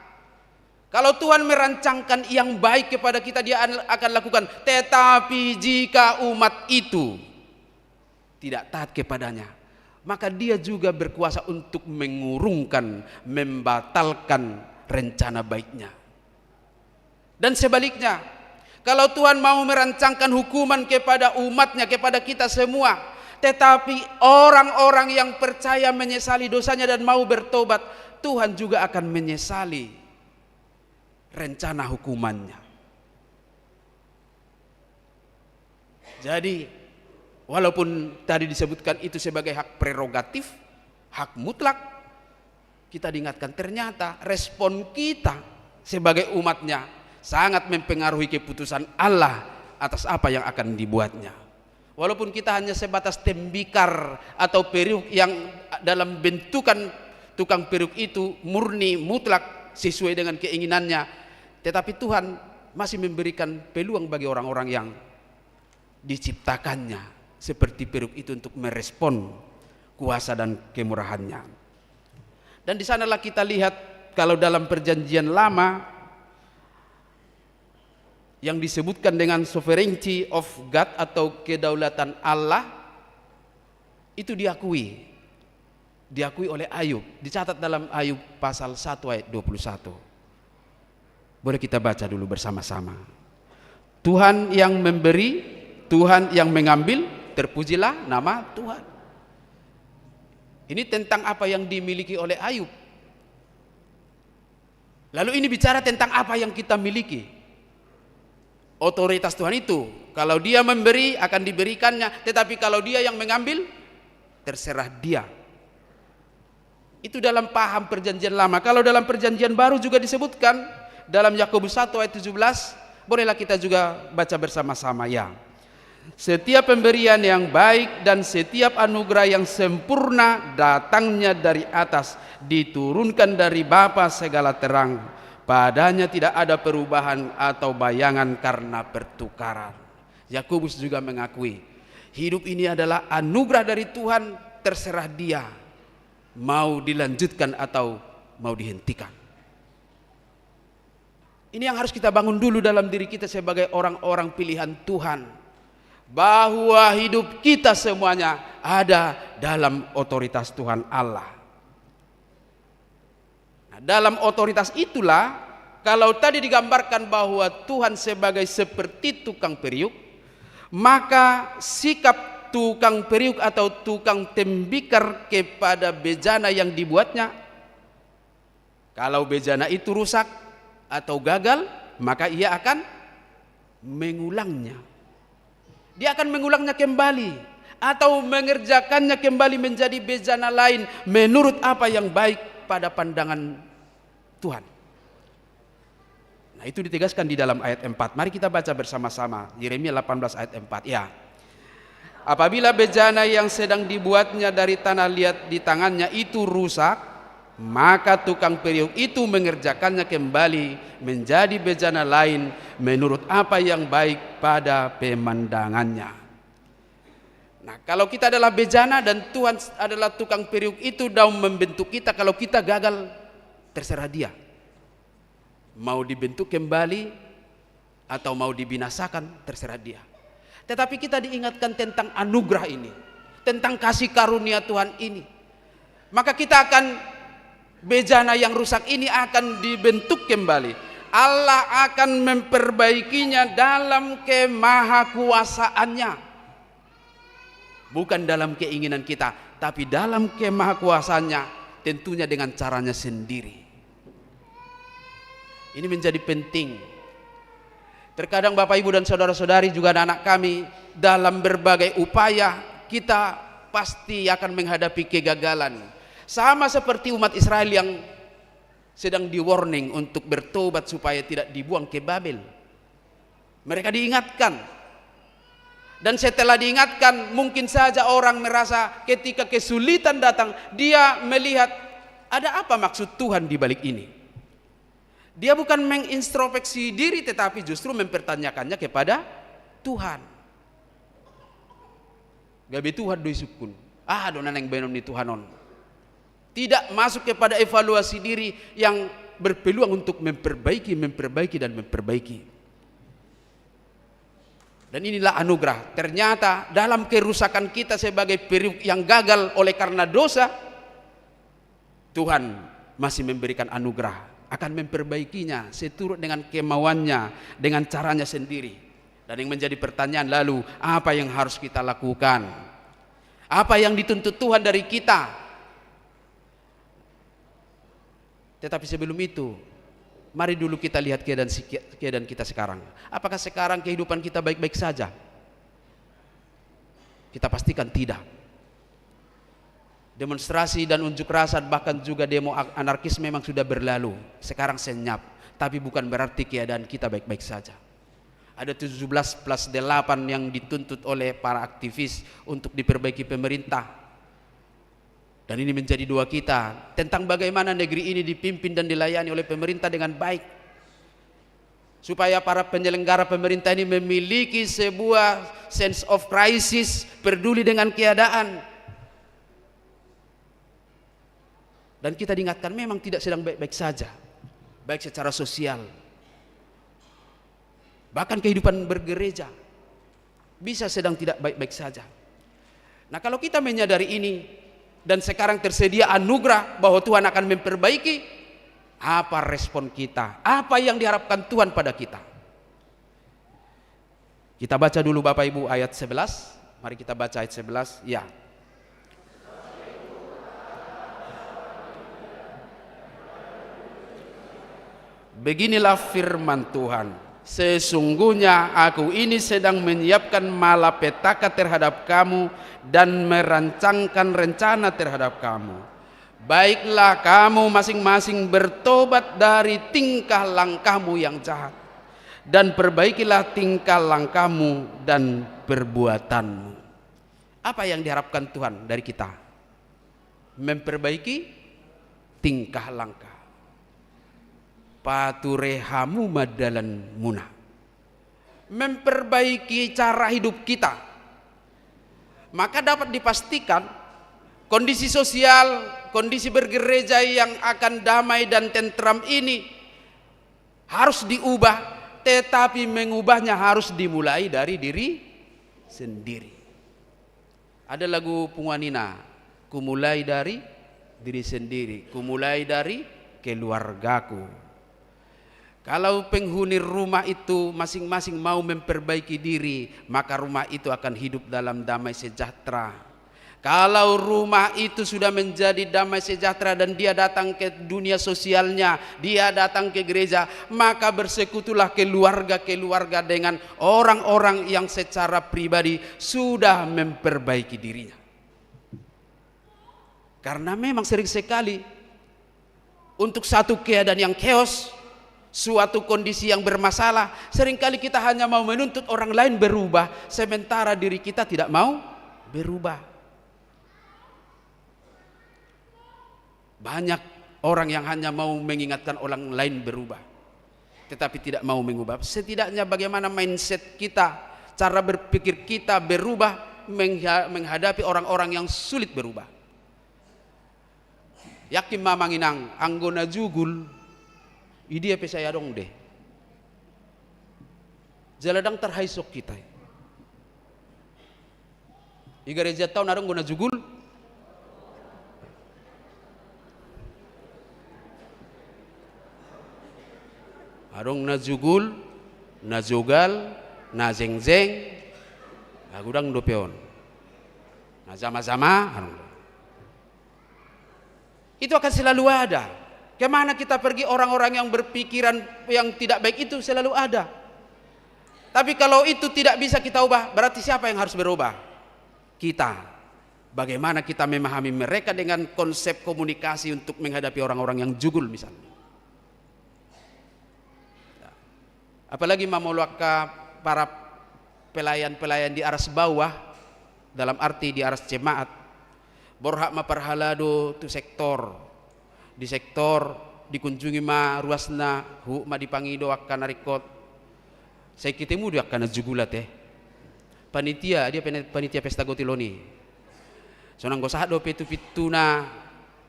kalau Tuhan merancangkan yang baik kepada kita, Dia an-, akan lakukan. Tetapi jika umat itu tidak taat kepada-Nya, maka Dia juga berkuasa untuk mengurungkan, membatalkan rencana baik-Nya. Dan sebaliknya, kalau Tuhan mau merancangkan hukuman kepada umat-Nya, kepada kita semua, tetapi orang-orang yang percaya, menyesali dosanya dan mau bertobat, Tuhan juga akan menyesali rencana hukuman-Nya. Jadi, walaupun tadi disebutkan itu sebagai hak prerogatif, hak mutlak, kita diingatkan, ternyata respon kita sebagai umat-Nya sangat mempengaruhi keputusan Allah atas apa yang akan dibuat-Nya. Walaupun kita hanya sebatas tembikar atau periuk yang dalam bentukan tukang periuk itu murni, mutlak, sesuai dengan keinginannya, tetapi Tuhan masih memberikan peluang bagi orang-orang yang diciptakan-Nya seperti periuk itu untuk merespon kuasa dan kemurahan-Nya. Dan di sanalah kita lihat, kalau dalam Perjanjian Lama, yang disebutkan dengan sovereignty of God atau kedaulatan Allah, itu diakui. Diakui oleh Ayub. Dicatat dalam Ayub pasal satu ayat dua puluh satu. Boleh kita baca dulu bersama-sama. Tuhan yang memberi, Tuhan yang mengambil, terpujilah nama Tuhan. Ini tentang apa yang dimiliki oleh Ayub. Lalu ini bicara tentang apa yang kita miliki. Otoritas Tuhan itu, kalau Dia memberi, akan diberikan-Nya, tetapi kalau Dia yang mengambil, terserah Dia. Itu dalam paham Perjanjian Lama. Kalau dalam Perjanjian Baru juga disebutkan, dalam Yakobus satu ayat tujuh belas, bolehlah kita juga baca bersama-sama, ya. Setiap pemberian yang baik dan setiap anugerah yang sempurna datangnya dari atas, diturunkan dari Bapa segala terang. Pada-Nya tidak ada perubahan atau bayangan karena pertukaran. Yakobus juga mengakui, hidup ini adalah anugerah dari Tuhan, terserah Dia mau dilanjutkan atau mau dihentikan. Ini yang harus kita bangun dulu dalam diri kita sebagai orang-orang pilihan Tuhan, bahwa hidup kita semuanya ada dalam otoritas Tuhan Allah. Nah, dalam otoritas itulah, kalau tadi digambarkan bahwa Tuhan sebagai seperti tukang periuk, maka sikap tukang periuk atau tukang tembikar kepada bejana yang dibuatnya, kalau bejana itu rusak atau gagal, maka ia akan mengulangnya. Dia akan mengulangnya kembali atau mengerjakannya kembali menjadi bejana lain menurut apa yang baik pada pandangan Tuhan. Nah, itu ditegaskan di dalam ayat empat. Mari kita baca bersama-sama Yeremia delapan belas ayat empat, ya. Apabila bejana yang sedang dibuatnya dari tanah liat di tangannya itu rusak, maka tukang periuk itu mengerjakannya kembali menjadi bejana lain menurut apa yang baik pada pemandangannya. Nah, kalau kita adalah bejana dan Tuhan adalah tukang periuk itu dalam membentuk kita, kalau kita gagal, terserah Dia. Mau dibentuk kembali atau mau dibinasakan, terserah Dia. Tetapi kita diingatkan tentang anugerah ini. tentang kasih karunia Tuhan ini. Maka kita akan, bejana yang rusak ini akan dibentuk kembali. Allah akan memperbaikinya dalam kemahakuasaannya. Bukan dalam keinginan kita, tapi dalam kemahakuasaannya, tentunya dengan caranya sendiri. Ini menjadi penting. Terkadang Bapak, Ibu, dan saudara-saudari, juga anak-anak kami, dalam berbagai upaya, kita pasti akan menghadapi kegagalan. Sama seperti umat Israel yang sedang di-warning untuk bertobat supaya tidak dibuang ke Babel. Mereka diingatkan. Dan setelah diingatkan, mungkin saja orang merasa ketika kesulitan datang, dia melihat, "Ada apa maksud Tuhan di balik ini?" Dia bukan mengintrospeksi diri, tetapi justru mempertanyakannya kepada Tuhan. Gabe Tuhan do isungkun. Aha do na naeng baenon ni Tuhan on? Tidak masuk kepada evaluasi diri yang berpeluang untuk memperbaiki, memperbaiki, dan memperbaiki. Dan inilah anugerah. Ternyata dalam kerusakan kita sebagai periuk yang gagal oleh karena dosa, Tuhan masih memberikan anugerah, akan memperbaikinya seturut dengan kemauannya, dengan caranya sendiri. Dan yang menjadi pertanyaan lalu, apa yang harus kita lakukan? Apa yang dituntut Tuhan dari kita? Tetapi sebelum itu, mari dulu kita lihat keadaan si-, keadaan kita sekarang. Apakah sekarang kehidupan kita baik-baik saja? Kita pastikan tidak. Demonstrasi dan unjuk rasa, bahkan juga demo a-, anarkis memang sudah berlalu. Sekarang senyap, tapi bukan berarti keadaan kita baik-baik saja. Ada tujuh belas plus delapan yang dituntut oleh para aktivis untuk diperbaiki pemerintah. Dan ini menjadi doa kita tentang bagaimana negeri ini dipimpin dan dilayani oleh pemerintah dengan baik. Supaya para penyelenggara pemerintah ini memiliki sebuah sense of crisis, peduli dengan keadaan. Dan kita diingatkan memang tidak sedang baik-baik saja, baik secara sosial, bahkan kehidupan bergereja bisa sedang tidak baik-baik saja. Nah, kalau kita menyadari ini dan sekarang tersedia anugerah bahwa Tuhan akan memperbaiki, apa respon kita? Apa yang diharapkan Tuhan pada kita? Kita baca dulu, Bapak Ibu, ayat sebelas. Mari kita baca ayat sebelas. Ya. Beginilah firman Tuhan, "Sesungguhnya Aku ini sedang menyiapkan malapetaka terhadap kamu dan merancangkan rencana terhadap kamu. Baiklah, kamu masing-masing bertobat dari tingkah langkahmu yang jahat, dan perbaikilah tingkah langkahmu dan perbuatanmu." Apa yang diharapkan Tuhan dari kita? Memperbaiki tingkah langkah. Pature hamu ma dalanmuna. Memperbaiki cara hidup kita. Maka dapat dipastikan kondisi sosial, kondisi bergereja yang akan damai dan tentram ini harus diubah, tetapi mengubahnya harus dimulai dari diri sendiri. Ada lagu punguan ina, "Kumulai dari diri sendiri, kumulai dari keluargaku." Kalau penghuni rumah itu masing-masing mau memperbaiki diri, maka rumah itu akan hidup dalam damai sejahtera. Kalau rumah itu sudah menjadi damai sejahtera dan dia datang ke dunia sosialnya, dia datang ke gereja, maka bersekutulah keluarga-keluarga dengan orang-orang yang secara pribadi sudah memperbaiki dirinya. Karena memang sering sekali untuk satu keadaan yang chaos, suatu kondisi yang bermasalah, seringkali kita hanya mau menuntut orang lain berubah, sementara diri kita tidak mau berubah. Banyak orang yang hanya mau mengingatkan orang lain berubah, tetapi tidak mau mengubah. Setidaknya bagaimana mindset kita, cara berpikir kita berubah mengha-, menghadapi orang-orang yang sulit berubah. Yakin ma, Amang Inang, anggo na jugul, i dia pe sai adong do. Jala ndang tarhaisok hita. Di garejanta on adong do na jugul? Adong na jugul, na jogal, na jengjeng, na godang dope on. Na jama-jama, adong do. Itu akan selalu ada. Kemana kita pergi, orang-orang yang berpikiran yang tidak baik itu selalu ada. Tapi kalau itu tidak bisa kita ubah, berarti siapa yang harus berubah? Kita. Bagaimana kita memahami mereka dengan konsep komunikasi untuk menghadapi orang-orang yang jugul misalnya. Apalagi ma molo angka para pelayan-pelayan di aras bawah, dalam arti di aras jemaat, borhat ma parhalado tu sektor, di sektor, dikunjungi ma ruasna, huhut ma dipangido angka na ringkot. Sai ketemu do angka na jugul ate. Panitia, dia panitia pesta gotilon i. Sonang anggo sahat dope tu pintuna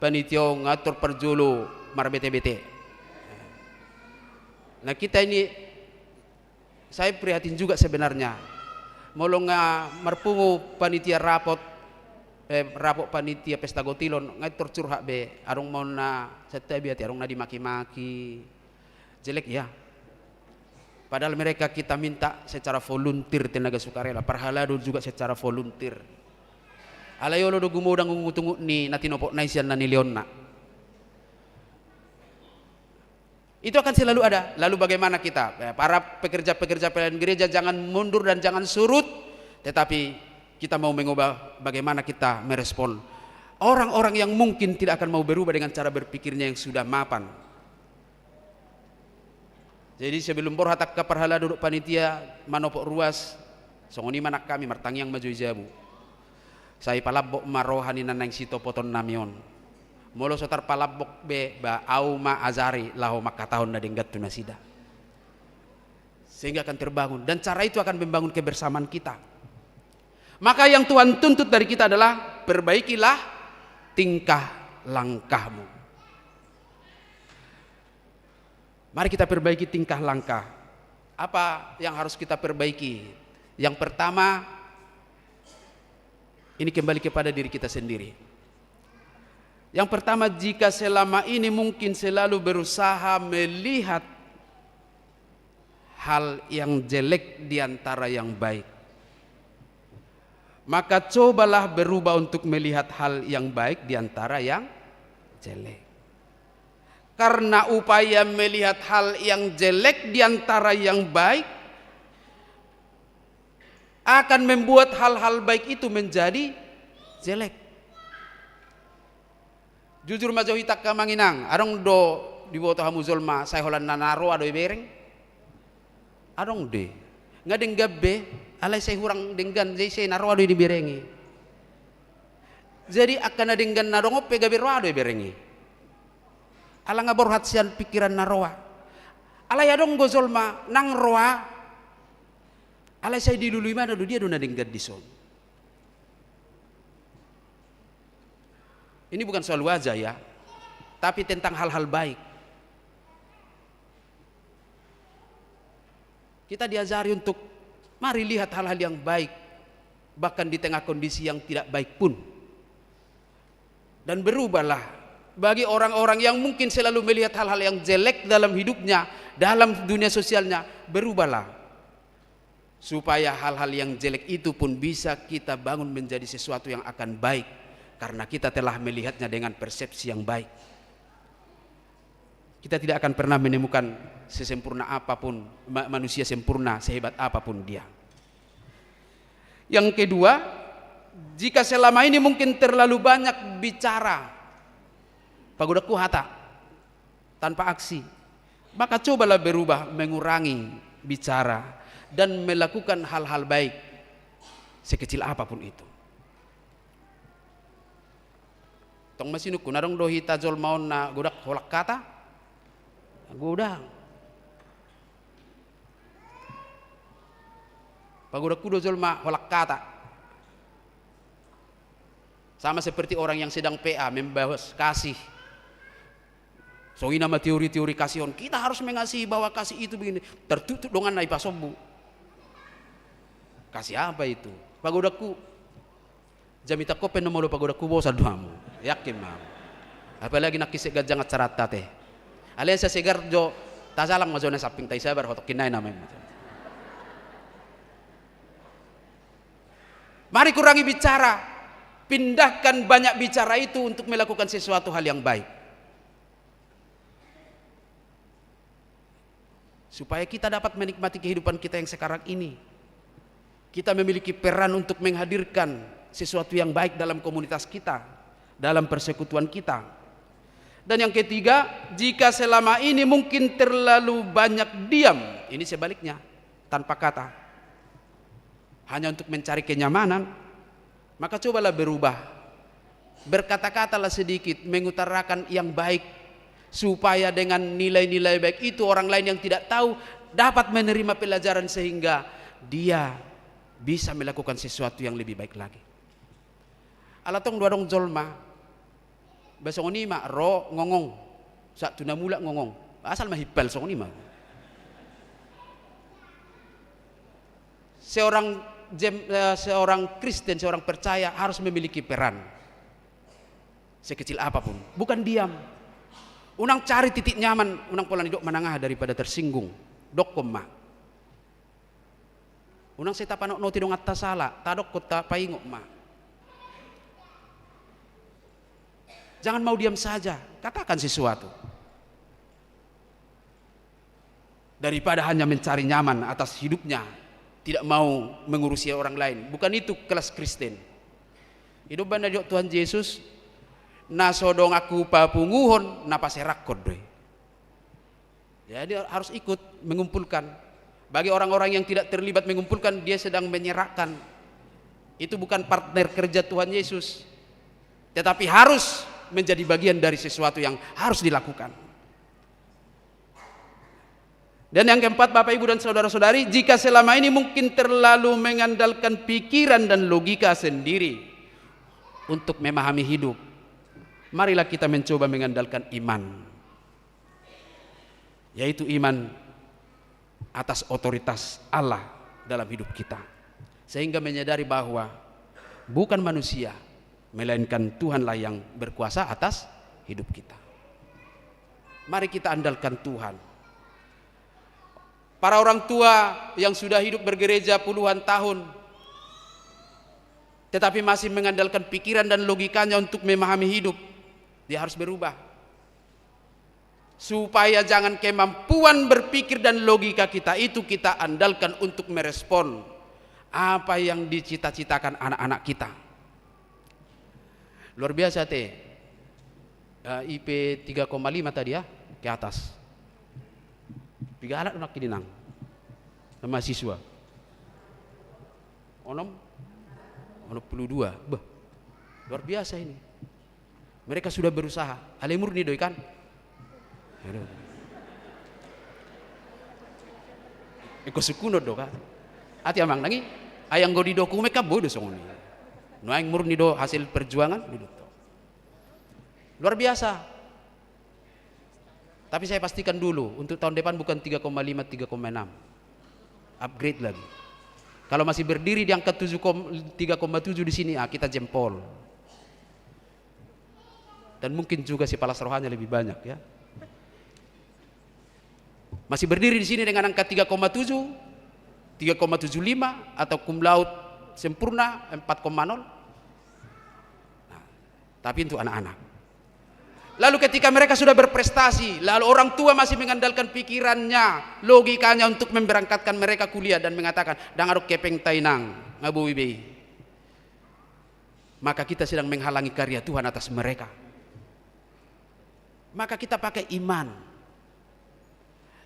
panitia on, nga tor parjolo marbete-bete. Nah, kita ini, saya prihatin juga sebenarnya. Molo nga marpungu panitia rapot, eh, rapot panitia pesta gotilon, nga tor curhat be, adong ma on na santabi ate, adong na dimaki-maki. Jelek ya. Padahal mereka kita minta secara volunteer, tenaga sukarela, parhalado juga secara volunteer. Alai olo do gumodang ungut-ungut ni na tinopotna i sian na nilehonna. Itu akan selalu ada. Lalu bagaimana kita? Eh, para pekerja-pekerja pelayan gereja, jangan mundur dan jangan surut, tetapi kita mau mengubah bagaimana kita merespon orang-orang yang mungkin tidak akan mau berubah dengan cara berpikirnya yang sudah mapan. Jadi, sebelum borhat angka parhalado dohot panitia manopot ruas, songon i ma nang hami, martangiang ma jo i jabu. Sai palambok ma roha ni na naeng sitopotonnami on. Molo so tarpalambok be, ba ahu ma ajari laho mangkatahon na denggan tu nasida. Sehingga akan terbangun. Dan cara itu akan membangun kebersamaan kita. Maka yang Tuhan tuntut dari kita adalah perbaikilah tingkah langkahmu. Mari kita perbaiki tingkah langkah. Apa yang harus kita perbaiki? Yang pertama, ini kembali kepada diri kita sendiri. Yang pertama, jika selama ini mungkin selalu berusaha melihat hal yang jelek di antara yang baik, maka cobalah berubah untuk melihat hal yang baik di antara yang jelek. Karena upaya melihat hal yang jelek di antara yang baik akan membuat hal-hal baik itu menjadi jelek. Jujur ma jo hita angka amang inang, adong do diboto hamu jolma sai holan na, na roa do ibereng? Adong do i. Nga denggan be, alai sai hurang denggan, jadi sai na roa do i diberengi. Jadi angka na denggan na adong on pe gabe roa do iberengi. Ala nga borhat sian pikiran na roa. Alai adong do jolma nang roa, alai sai dilului ma do dia do na denggan dison. Ini bukan soal wajah ya, tapi tentang hal-hal baik. Kita diajari untuk mari lihat hal-hal yang baik, bahkan di tengah kondisi yang tidak baik pun. Dan berubahlah. Bagi orang-orang yang mungkin selalu melihat hal-hal yang jelek dalam hidupnya, dalam dunia sosialnya, berubahlah. Supaya hal-hal yang jelek itu pun bisa kita bangun menjadi sesuatu yang akan baik, karena kita telah melihatnya dengan persepsi yang baik. Kita tidak akan pernah menemukan sesempurna apapun, ma-, manusia sempurna sehebat apapun dia. Yang kedua, jika selama ini mungkin terlalu banyak bicara, pagodangku hata, tanpa aksi, maka cobalah berubah, mengurangi bicara, dan melakukan hal-hal baik, sekecil apapun itu. Tong ma sinungkun, adong do hita jolma on na godang holan hata? Godang. Pagodangku do jolma holan hata. Sama seperti orang yang sedang P A, membahas kasih. Songon i nama teori-teori kasih on. Kita harus mengasihi, bahwa kasih itu begini. Tertutup donganna, ipasombu. Kasih apa itu? Pagodangku. Jamitangkon pe na molo pagodangku bosan do hamu. Yakin ma hamu. Apalagi nangkin sian ganjang acaranta ate. Alai asa segar jo, tajalang ma jo na samping, tai sabar hotongkin nai nama i ma. Mari kurangi bicara. Pindahkan banyak bicara itu untuk melakukan sesuatu hal yang baik. Supaya kita dapat menikmati kehidupan kita yang sekarang ini. Kita memiliki peran untuk menghadirkan sesuatu yang baik dalam komunitas kita, dalam persekutuan kita. Dan yang ketiga, jika selama ini mungkin terlalu banyak diam, ini sebaliknya, tanpa kata. Hanya untuk mencari kenyamanan, maka cobalah berubah. Berkata-katalah sedikit, mengutarakan yang baik, supaya dengan nilai-nilai baik itu orang lain yang tidak tahu dapat menerima pelajaran sehingga dia bisa melakukan sesuatu yang lebih baik lagi. Ala tong do adong jolma, ba songon i ma ro ngongong, sahat tu na mulak ngongong. Asal ma himpal songon i ma. Seorang jem-, eh, seorang Kristen, seorang percaya harus memiliki peran. Sekecil apapun. Bukan diam. Unang cari titik nyaman, unang pola nidok manang aha daripada tersinggung. Dokkon ma. Unang sai tapanotnoti donganta sala, tadokkon tapaingot ma. Jangan mau diam saja, katakan sesuatu. Daripada hanya mencari nyaman atas hidupnya, tidak mau mengurusi orang lain. Bukan itu kelas Kristen. I do umbahen na didok Tuhan Jesus, na so donganku papunguhon, na paserakhon do i. Jadi harus ikut mengumpulkan. Bagi orang-orang yang tidak terlibat mengumpulkan, dia sedang menyerahkan. Itu bukan partner kerja Tuhan Yesus. Tetapi harus menjadi bagian dari sesuatu yang harus dilakukan. Dan yang keempat, Bapak, Ibu, dan saudara-saudari, jika selama ini mungkin terlalu mengandalkan pikiran dan logika sendiri untuk memahami hidup, marilah kita mencoba mengandalkan iman. Yaitu iman atas otoritas Allah dalam hidup kita. Sehingga menyadari bahwa bukan manusia, melainkan Tuhanlah yang berkuasa atas hidup kita. Mari kita andalkan Tuhan. Para orang tua yang sudah hidup bergereja puluhan tahun, tetapi masih mengandalkan pikiran dan logikanya untuk memahami hidup, dia harus berubah. Supaya jangan kemampuan berpikir dan logika kita itu kita andalkan untuk merespon apa yang dicita-citakan anak-anak kita. Luar biasa te. Eh, I P tiga koma lima tadi ya, ke atas. Piga halak do nangkin, Inang? Na mahasiswa. Onom? Onom puluh dua. Bah. Luar biasa ini. Mereka sudah berusaha. Alai murni do i kan? Aduh. Ingkon sungkunon do kan? Ate amang nang i, ai anggo di dokumen kan boi do songon i. Nuaeng murni do hasil perjuangan, didok. Luar biasa. Tapi saya pastikan dulu, untuk tahun depan bukan tiga koma lima, tiga koma enam. Upgrade lagi. Kalau masih berdiri di angka tujuh, tiga koma tujuh di sini, ah, kita jempol. Dan mungkin juga si palas rohanya lebih banyak, ya. Masih berdiri di sini dengan angka tiga koma tujuh, tiga koma tujuh lima, atau cum laude sempurna empat koma nol. Nah, tapi untuk anak-anak. Lalu ketika mereka sudah berprestasi, lalu orang tua masih mengandalkan pikirannya, logikanya untuk memberangkatkan mereka kuliah dan mengatakan, "Ndang adong hepengta, Inang, nga boi be i." Maka kita sedang menghalangi karya Tuhan atas mereka. Maka kita pakai iman.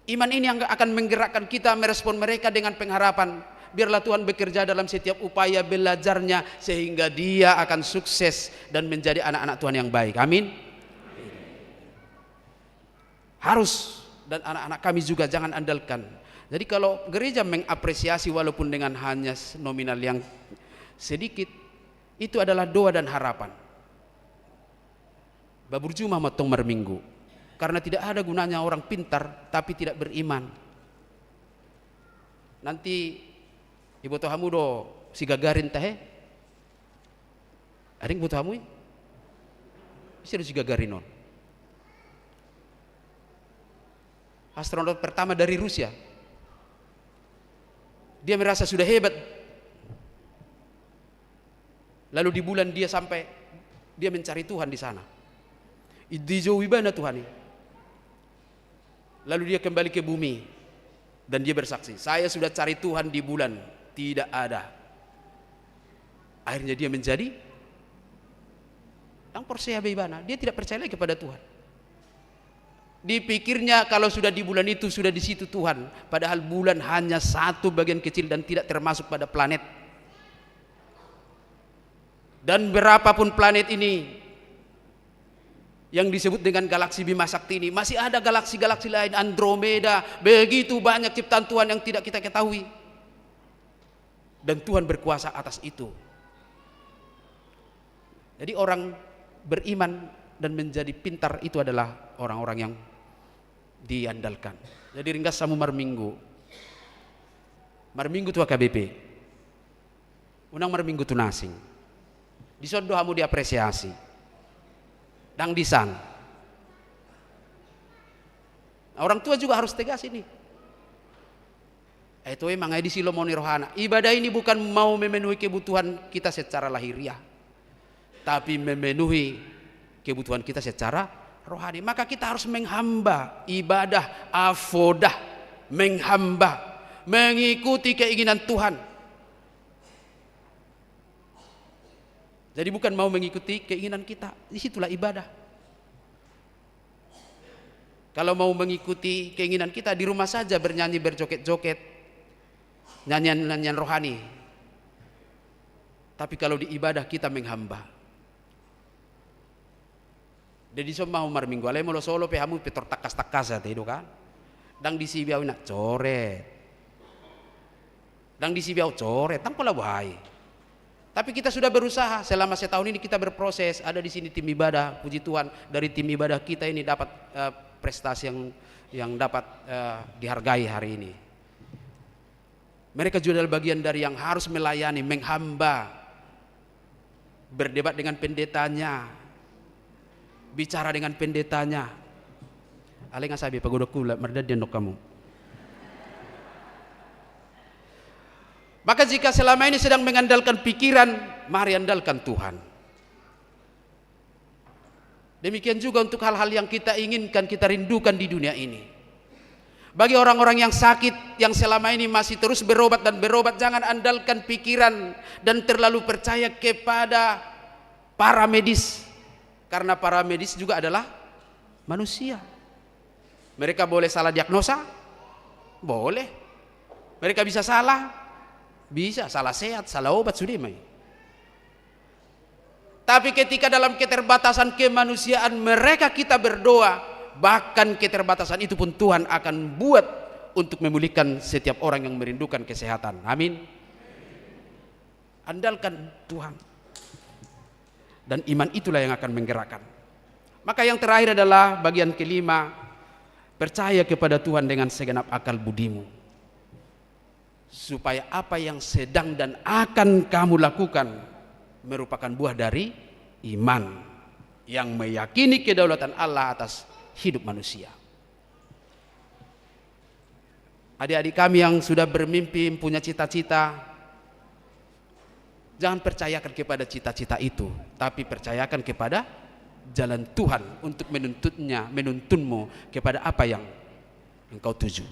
Iman ini yang akan menggerakkan kita merespon mereka dengan pengharapan. Biarlah Tuhan bekerja dalam setiap upaya belajarnya, sehingga dia akan sukses dan menjadi anak-anak Tuhan yang baik. Amin. Harus, dan anak-anak kami juga jangan andalkan. Jadi kalau gereja mengapresiasi walaupun dengan hanya nominal yang sedikit, itu adalah doa dan harapan. Ba burju ma hamu antong marminggu. Karena tidak ada gunanya orang pintar tapi tidak beriman. Nanti iboto hamu do si Gagarin tahe. Adong boto hamu i? Ise do si Gagarin on? Astronot pertama dari Rusia. Dia merasa sudah hebat. Lalu di bulan dia sampai, dia mencari Tuhan di sana. I-, dijou ibana Tuhan i. Lalu dia kembali ke bumi dan dia bersaksi, "Saya sudah cari Tuhan di bulan, tidak ada." Akhirnya dia menjadi, ndang porsea be ibana, dia tidak percaya lagi kepada Tuhan. Dipikirnya kalau sudah di bulan itu, sudah di situ Tuhan. Padahal bulan hanya satu bagian kecil dan tidak termasuk pada planet. Dan berapapun planet ini yang disebut dengan galaksi Bima Sakti ini, masih ada galaksi-galaksi lain, Andromeda, begitu banyak ciptaan Tuhan yang tidak kita ketahui. Dan Tuhan berkuasa atas itu. Jadi orang beriman dan menjadi pintar itu adalah orang-orang yang diandalkan. Jadi ringgas hamu marminggu. Marminggu tu H K B P. Unang marminggu tu na asing. Dison do hamu diapresiasi. Ndang disan. Orang tua juga harus tegas ini. Eh, tu emang ai disi lomo ni rohana. Ibadah ini bukan mau memenuhi kebutuhan kita secara lahiriah, tapi memenuhi kebutuhan kita secara rohani. Maka kita harus menghamba, ibadah, avodah, menghamba, mengikuti keinginan Tuhan. Jadi bukan mau mengikuti keinginan kita. Di situlah ibadah. Kalau mau mengikuti keinginan kita, di rumah saja bernyanyi, berjoget-joget, nyanyian-nyanyian rohani. Tapi kalau di ibadah, kita menghamba. Jadi dison ma hamu marminggu, alai molo solo pe hamu pe tor tangkas-tangkas ate do kan. Ndang disi be au i na coret. Ndang disi be au coret, ndang pola boha i. Tapi kita sudah berusaha, selama setahun ini kita berproses, ada di sini tim ibadah, puji Tuhan, dari tim ibadah kita ini dapat, eh, prestasi yang, yang dapat, eh, dihargai hari ini. Mereka juga adalah bagian dari yang harus melayani, menghamba, berdebat dengan pendetanya, bicara dengan pendetanya. Alai nga sabi pagodok kula, mardadian dok kamu. Maka jika selama ini sedang mengandalkan pikiran, mari andalkan Tuhan. Demikian juga untuk hal-hal yang kita inginkan, kita rindukan di dunia ini. Bagi orang-orang yang sakit, yang selama ini masih terus berobat dan berobat, jangan andalkan pikiran dan terlalu percaya kepada para medis. Karena para medis juga adalah manusia. Mereka boleh salah diagnosa? Boleh. Mereka bisa salah? Bisa. Salah sehat, salah obat, sudah mai. Tapi ketika dalam keterbatasan kemanusiaan mereka kita berdoa, bahkan keterbatasan itu pun Tuhan akan buat untuk memulihkan setiap orang yang merindukan kesehatan. Amin. Andalkan Tuhan. Dan iman itulah yang akan menggerakkan. Maka yang terakhir adalah bagian kelima, percaya kepada Tuhan dengan segenap akal budimu. Supaya apa yang sedang dan akan kamu lakukan merupakan buah dari iman yang meyakini kedaulatan Allah atas hidup manusia. Adik-adik kami yang sudah bermimpi, punya cita-cita, jangan percayakan kepada cita-cita itu, tapi percayakan kepada jalan Tuhan untuk menuntutnya, menuntunmu kepada apa yang engkau tuju.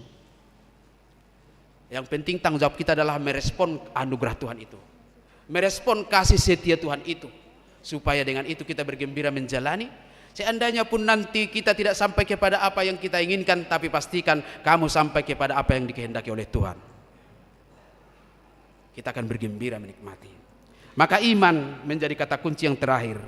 Yang penting tanggung jawab kita adalah merespon anugerah Tuhan itu. Merespon kasih setia Tuhan itu. Supaya dengan itu kita bergembira menjalani. Seandainya pun nanti kita tidak sampai kepada apa yang kita inginkan, tapi pastikan kamu sampai kepada apa yang dikehendaki oleh Tuhan. Kita akan bergembira menikmati. Maka iman menjadi kata kunci yang terakhir,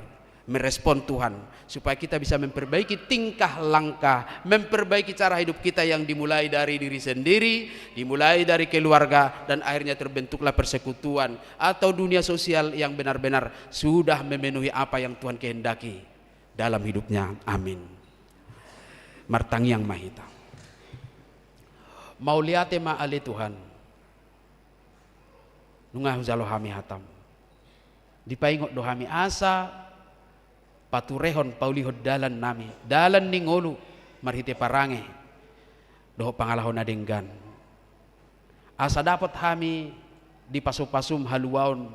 merespon Tuhan, supaya kita bisa memperbaiki tingkah langkah, memperbaiki cara hidup kita yang dimulai dari diri sendiri, dimulai dari keluarga, dan akhirnya terbentuklah persekutuan atau dunia sosial yang benar-benar sudah memenuhi apa yang Tuhan kehendaki dalam hidupnya. Amin. Martangiang ma hita. Mauliate ma ale Tuhan. Nunga hujalo hami hatam. Dipaingot do hami asa paturehon, paulihon dalan nami, dalan ni ngolu marhite parange dohot pangalaho na denggan. Asa dapot hami di pasu-pasum haluaon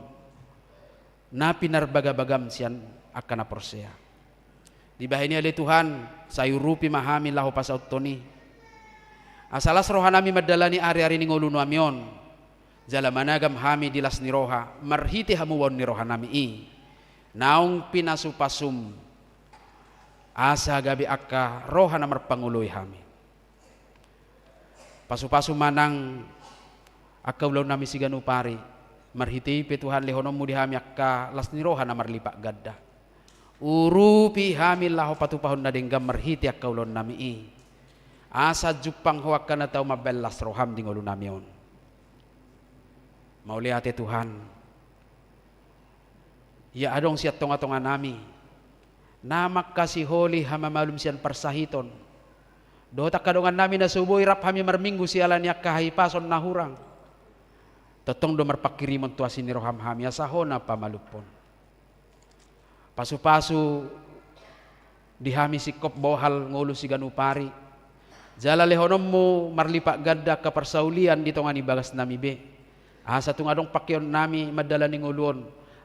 na pinarbagabagam sian angka na porsea. Dibahen i ale Tuhan, sai urupi ma hami laho pasaothon i. Asa las roha nami mandalani ari-ari ni ngolu nami on. Jala managam hami di las ni roha, marhite hamubaon ni roha nami i. Naung pinasu-pasum, asa gabe angka roha na marpangoloi hami. Pasu-pasu ma nang angka ulaon nami siganup ari, marhite i pe Tuhan lehononmu di hami angka las ni roha na marlipat ganda. Urupi hami laho patupahon na denggan marhite angka ulaon nami i. Asa jumpang Ho angka na tau mambahen las roham di ngolu nami on. Mauliate Tuhan. Ia adong sian tonga-tonga nami na mangkasiholi hamamalum sian parsahiton, dohot angka dongan nami na so boi rap hami marminggu siala ni angka hahipason na hurang. Tongtong do marpanghirimon tu asi ni roham hami asa Ho na pamalumhon. Pasu-pasu di hami singkop bohal ngolu siganup ari. Jala lehononmu marlipat ganda angka parsaulian di tonga ni bagas nami be. Asa tung adong pangkeon nami mandalani ngolu on.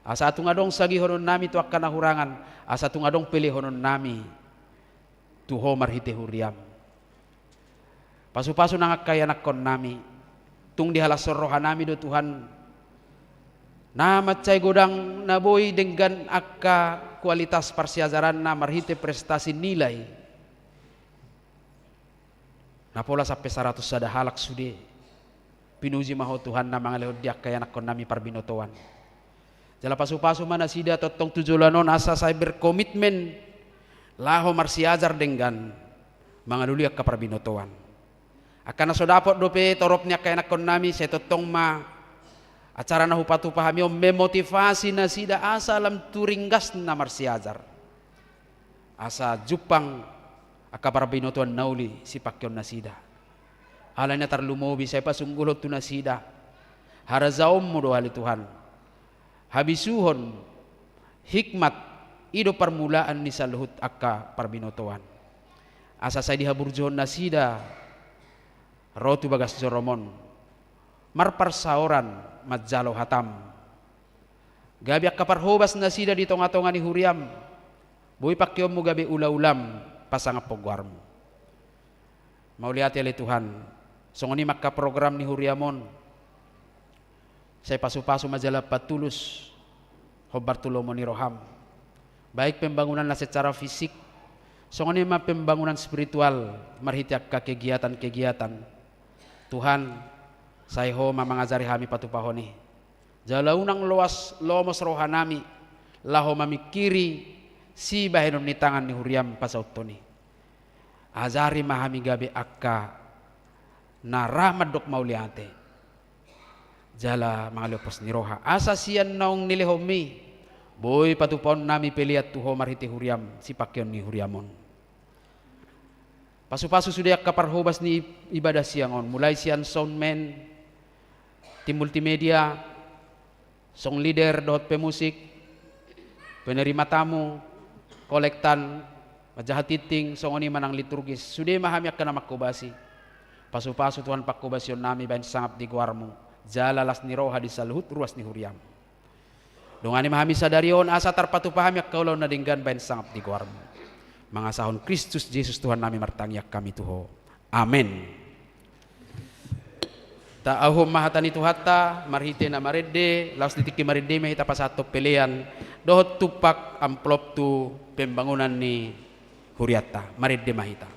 Asa tung adong sagihonon nami tu angka na hurangan. Asa tung adong pelehonon nami tu Ho marhite huriam. Pasu-pasu nang angka ianakkon nami. Tung dihalashon roha nami do Tuhan. Na mansai godang na boi denggan angka kualitas parsiajaranna marhite prestasi nilai. Na pola sampe saratus sada halak sude. Pinuji ma Ho Tuhan na mangalehon di angka ianakkon nami parbinotoan. Jala pasu-pasu ma nasida tongtong tu joloan on asa sai berkomitmen laho marsiajar denggan mangalului angka parbinotoan. Angka na so dapot dope torop ni angka ianakkon nami sai tongtong ma acara na hupatupa hami on memotivasi nasida asa lam tu ringgasna marsiajar. Asa jumpang angka parbinotoan na uli sipangkeon nasida. Alai na tarlumobi sai pasunggulhon tu nasida harajaonmu do ale Tuhan. Habisuhon, hikmat, i do parmulaan ni saluhut angka parbinotoan. Asa sai dihaburjuhon nasida ro tu bagas jorom on marparsaoran manjalo hatam. Gabe angka parhobas nasida di tonga-tonga ni huriam. Boi pangkeonmu gabe ula-ulam pasangaphon goarmu. Mauliate ale Tuhan. Songon i ma angka program ni huriam on. Sai pasu-pasu ma jala patulus hombar tu lomo ni roham. Baik pembangunan na secara fisik, songon i ma pembangunan spiritual marhite angka kegiatan-kegiatan. Tuhan, sai Ho ma mangajari hami patupahon i. Jala unang loas lomos roha nami laho mamingkiri sibahenon ni tangan ni huriam pasaothon i. Ajari ma hami gabe angka na ra mandok mauliate jala mangalehon pos ni roha asa sian naung nilehonmi boi patupaon nami pelean tu Ho marhite huriam sipangkeon ni huriam on. Pasu-pasu sude angka parhobas ni ibadah siang on, mulai sian soundman, tim multimedia, song leader dohot pemusik, penerima tamu, kolektan, manjaha tingting, songon i ma nang liturgis, sude ma hami angka na manghobasi. Pasu-pasu Tuhan panghobasion nami bahen sangap di goarmu, jala las ni roha di saluhut ruas ni huriam. Dongani ma hami sadari on asa tarpatupa hami angka ulaon na denggan bahen sangap di goarmu. Mangasahon Kristus Jesus Tuhan nami martangiang hami tu Ho. Amen. Taahum ma hata ni Tuhanta, marhite na marende, laos di tingki marende ma hita pasahathon pelean, dohot tumpak amplop tu pembangunan ni hurianta, marende ma hita.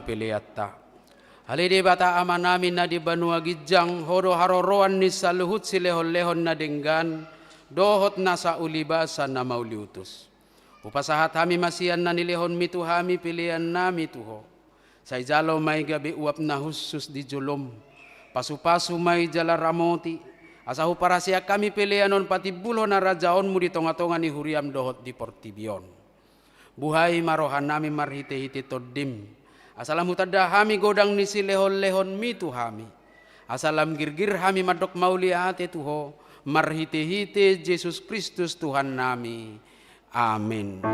peleanta. Ale Debata Amanami na di banua ginjang, Ho do haroroan ni saluhut silehonlehon na denggan dohot nasa ulibasa na mauliutus. Hupasahat hami ma sian na nilehonMi tu hami peleannami tu Ho. Sai jalo ma i gabe uap na hushus di jolom. Pasupasu ma i jala ramoti, asa huparhaseang hami pelean on patimbulhon harajaonMu di tongatonga ni huriaM dohot di portibi on. Buhai ma rohanami marhitehite TondiM, asa lam hutanda hami godang ni silehonlehonMi tu hami, asa lam girgir hami mandok mauliate tu Ho, marhitehite Jesus Kristus Tuhannami. Amen.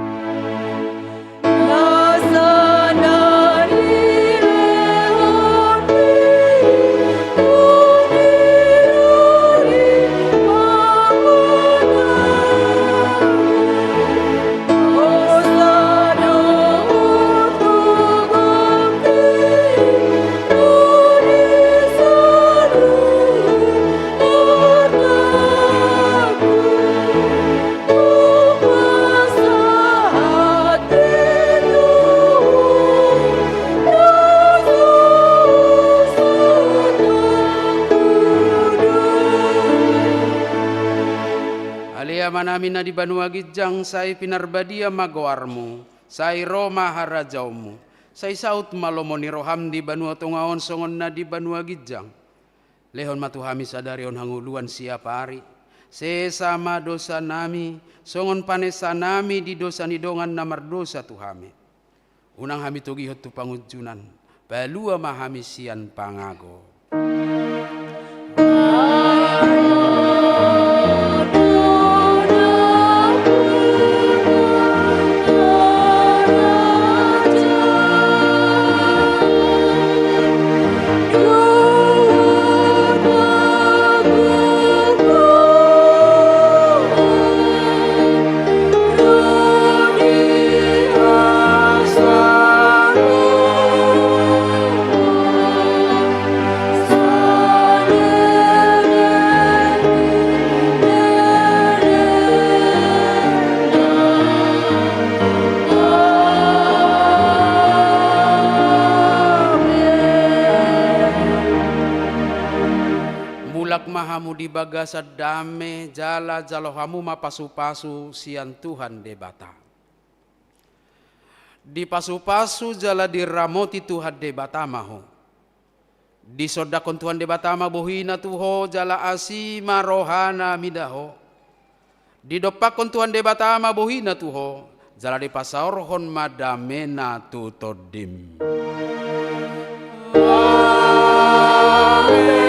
Ale Amanami na di banua ginjang, sai pinarbadia ma goarMu, sai ro ma harajaonMu, sai saut ma lomo ni rohaM di banua tonga on songon na di banua ginjang. Lehon ma tu hami sadari on hangoluan siapari. Sesa ma dosanami, songon panesanami di dosa ni dongan na mardosa tu hami. Unang hami togihon tu pangunjunan, palua ma hami sian pangago. Mulak ma hamu di bagasan dame, jala jalo hamu ma pasupasu sian Tuhan Debata. Dipasupasu jala diramoti Tuhan Debata ma ho. Disondangkon Tuhan Debata ma bohiNa tu ho, jala asi ma rohaNa mida ho. Didompakkon Tuhan Debata ma bohiNa tu ho, jala dipasaorhon ma dameNa tu tondim. Amen.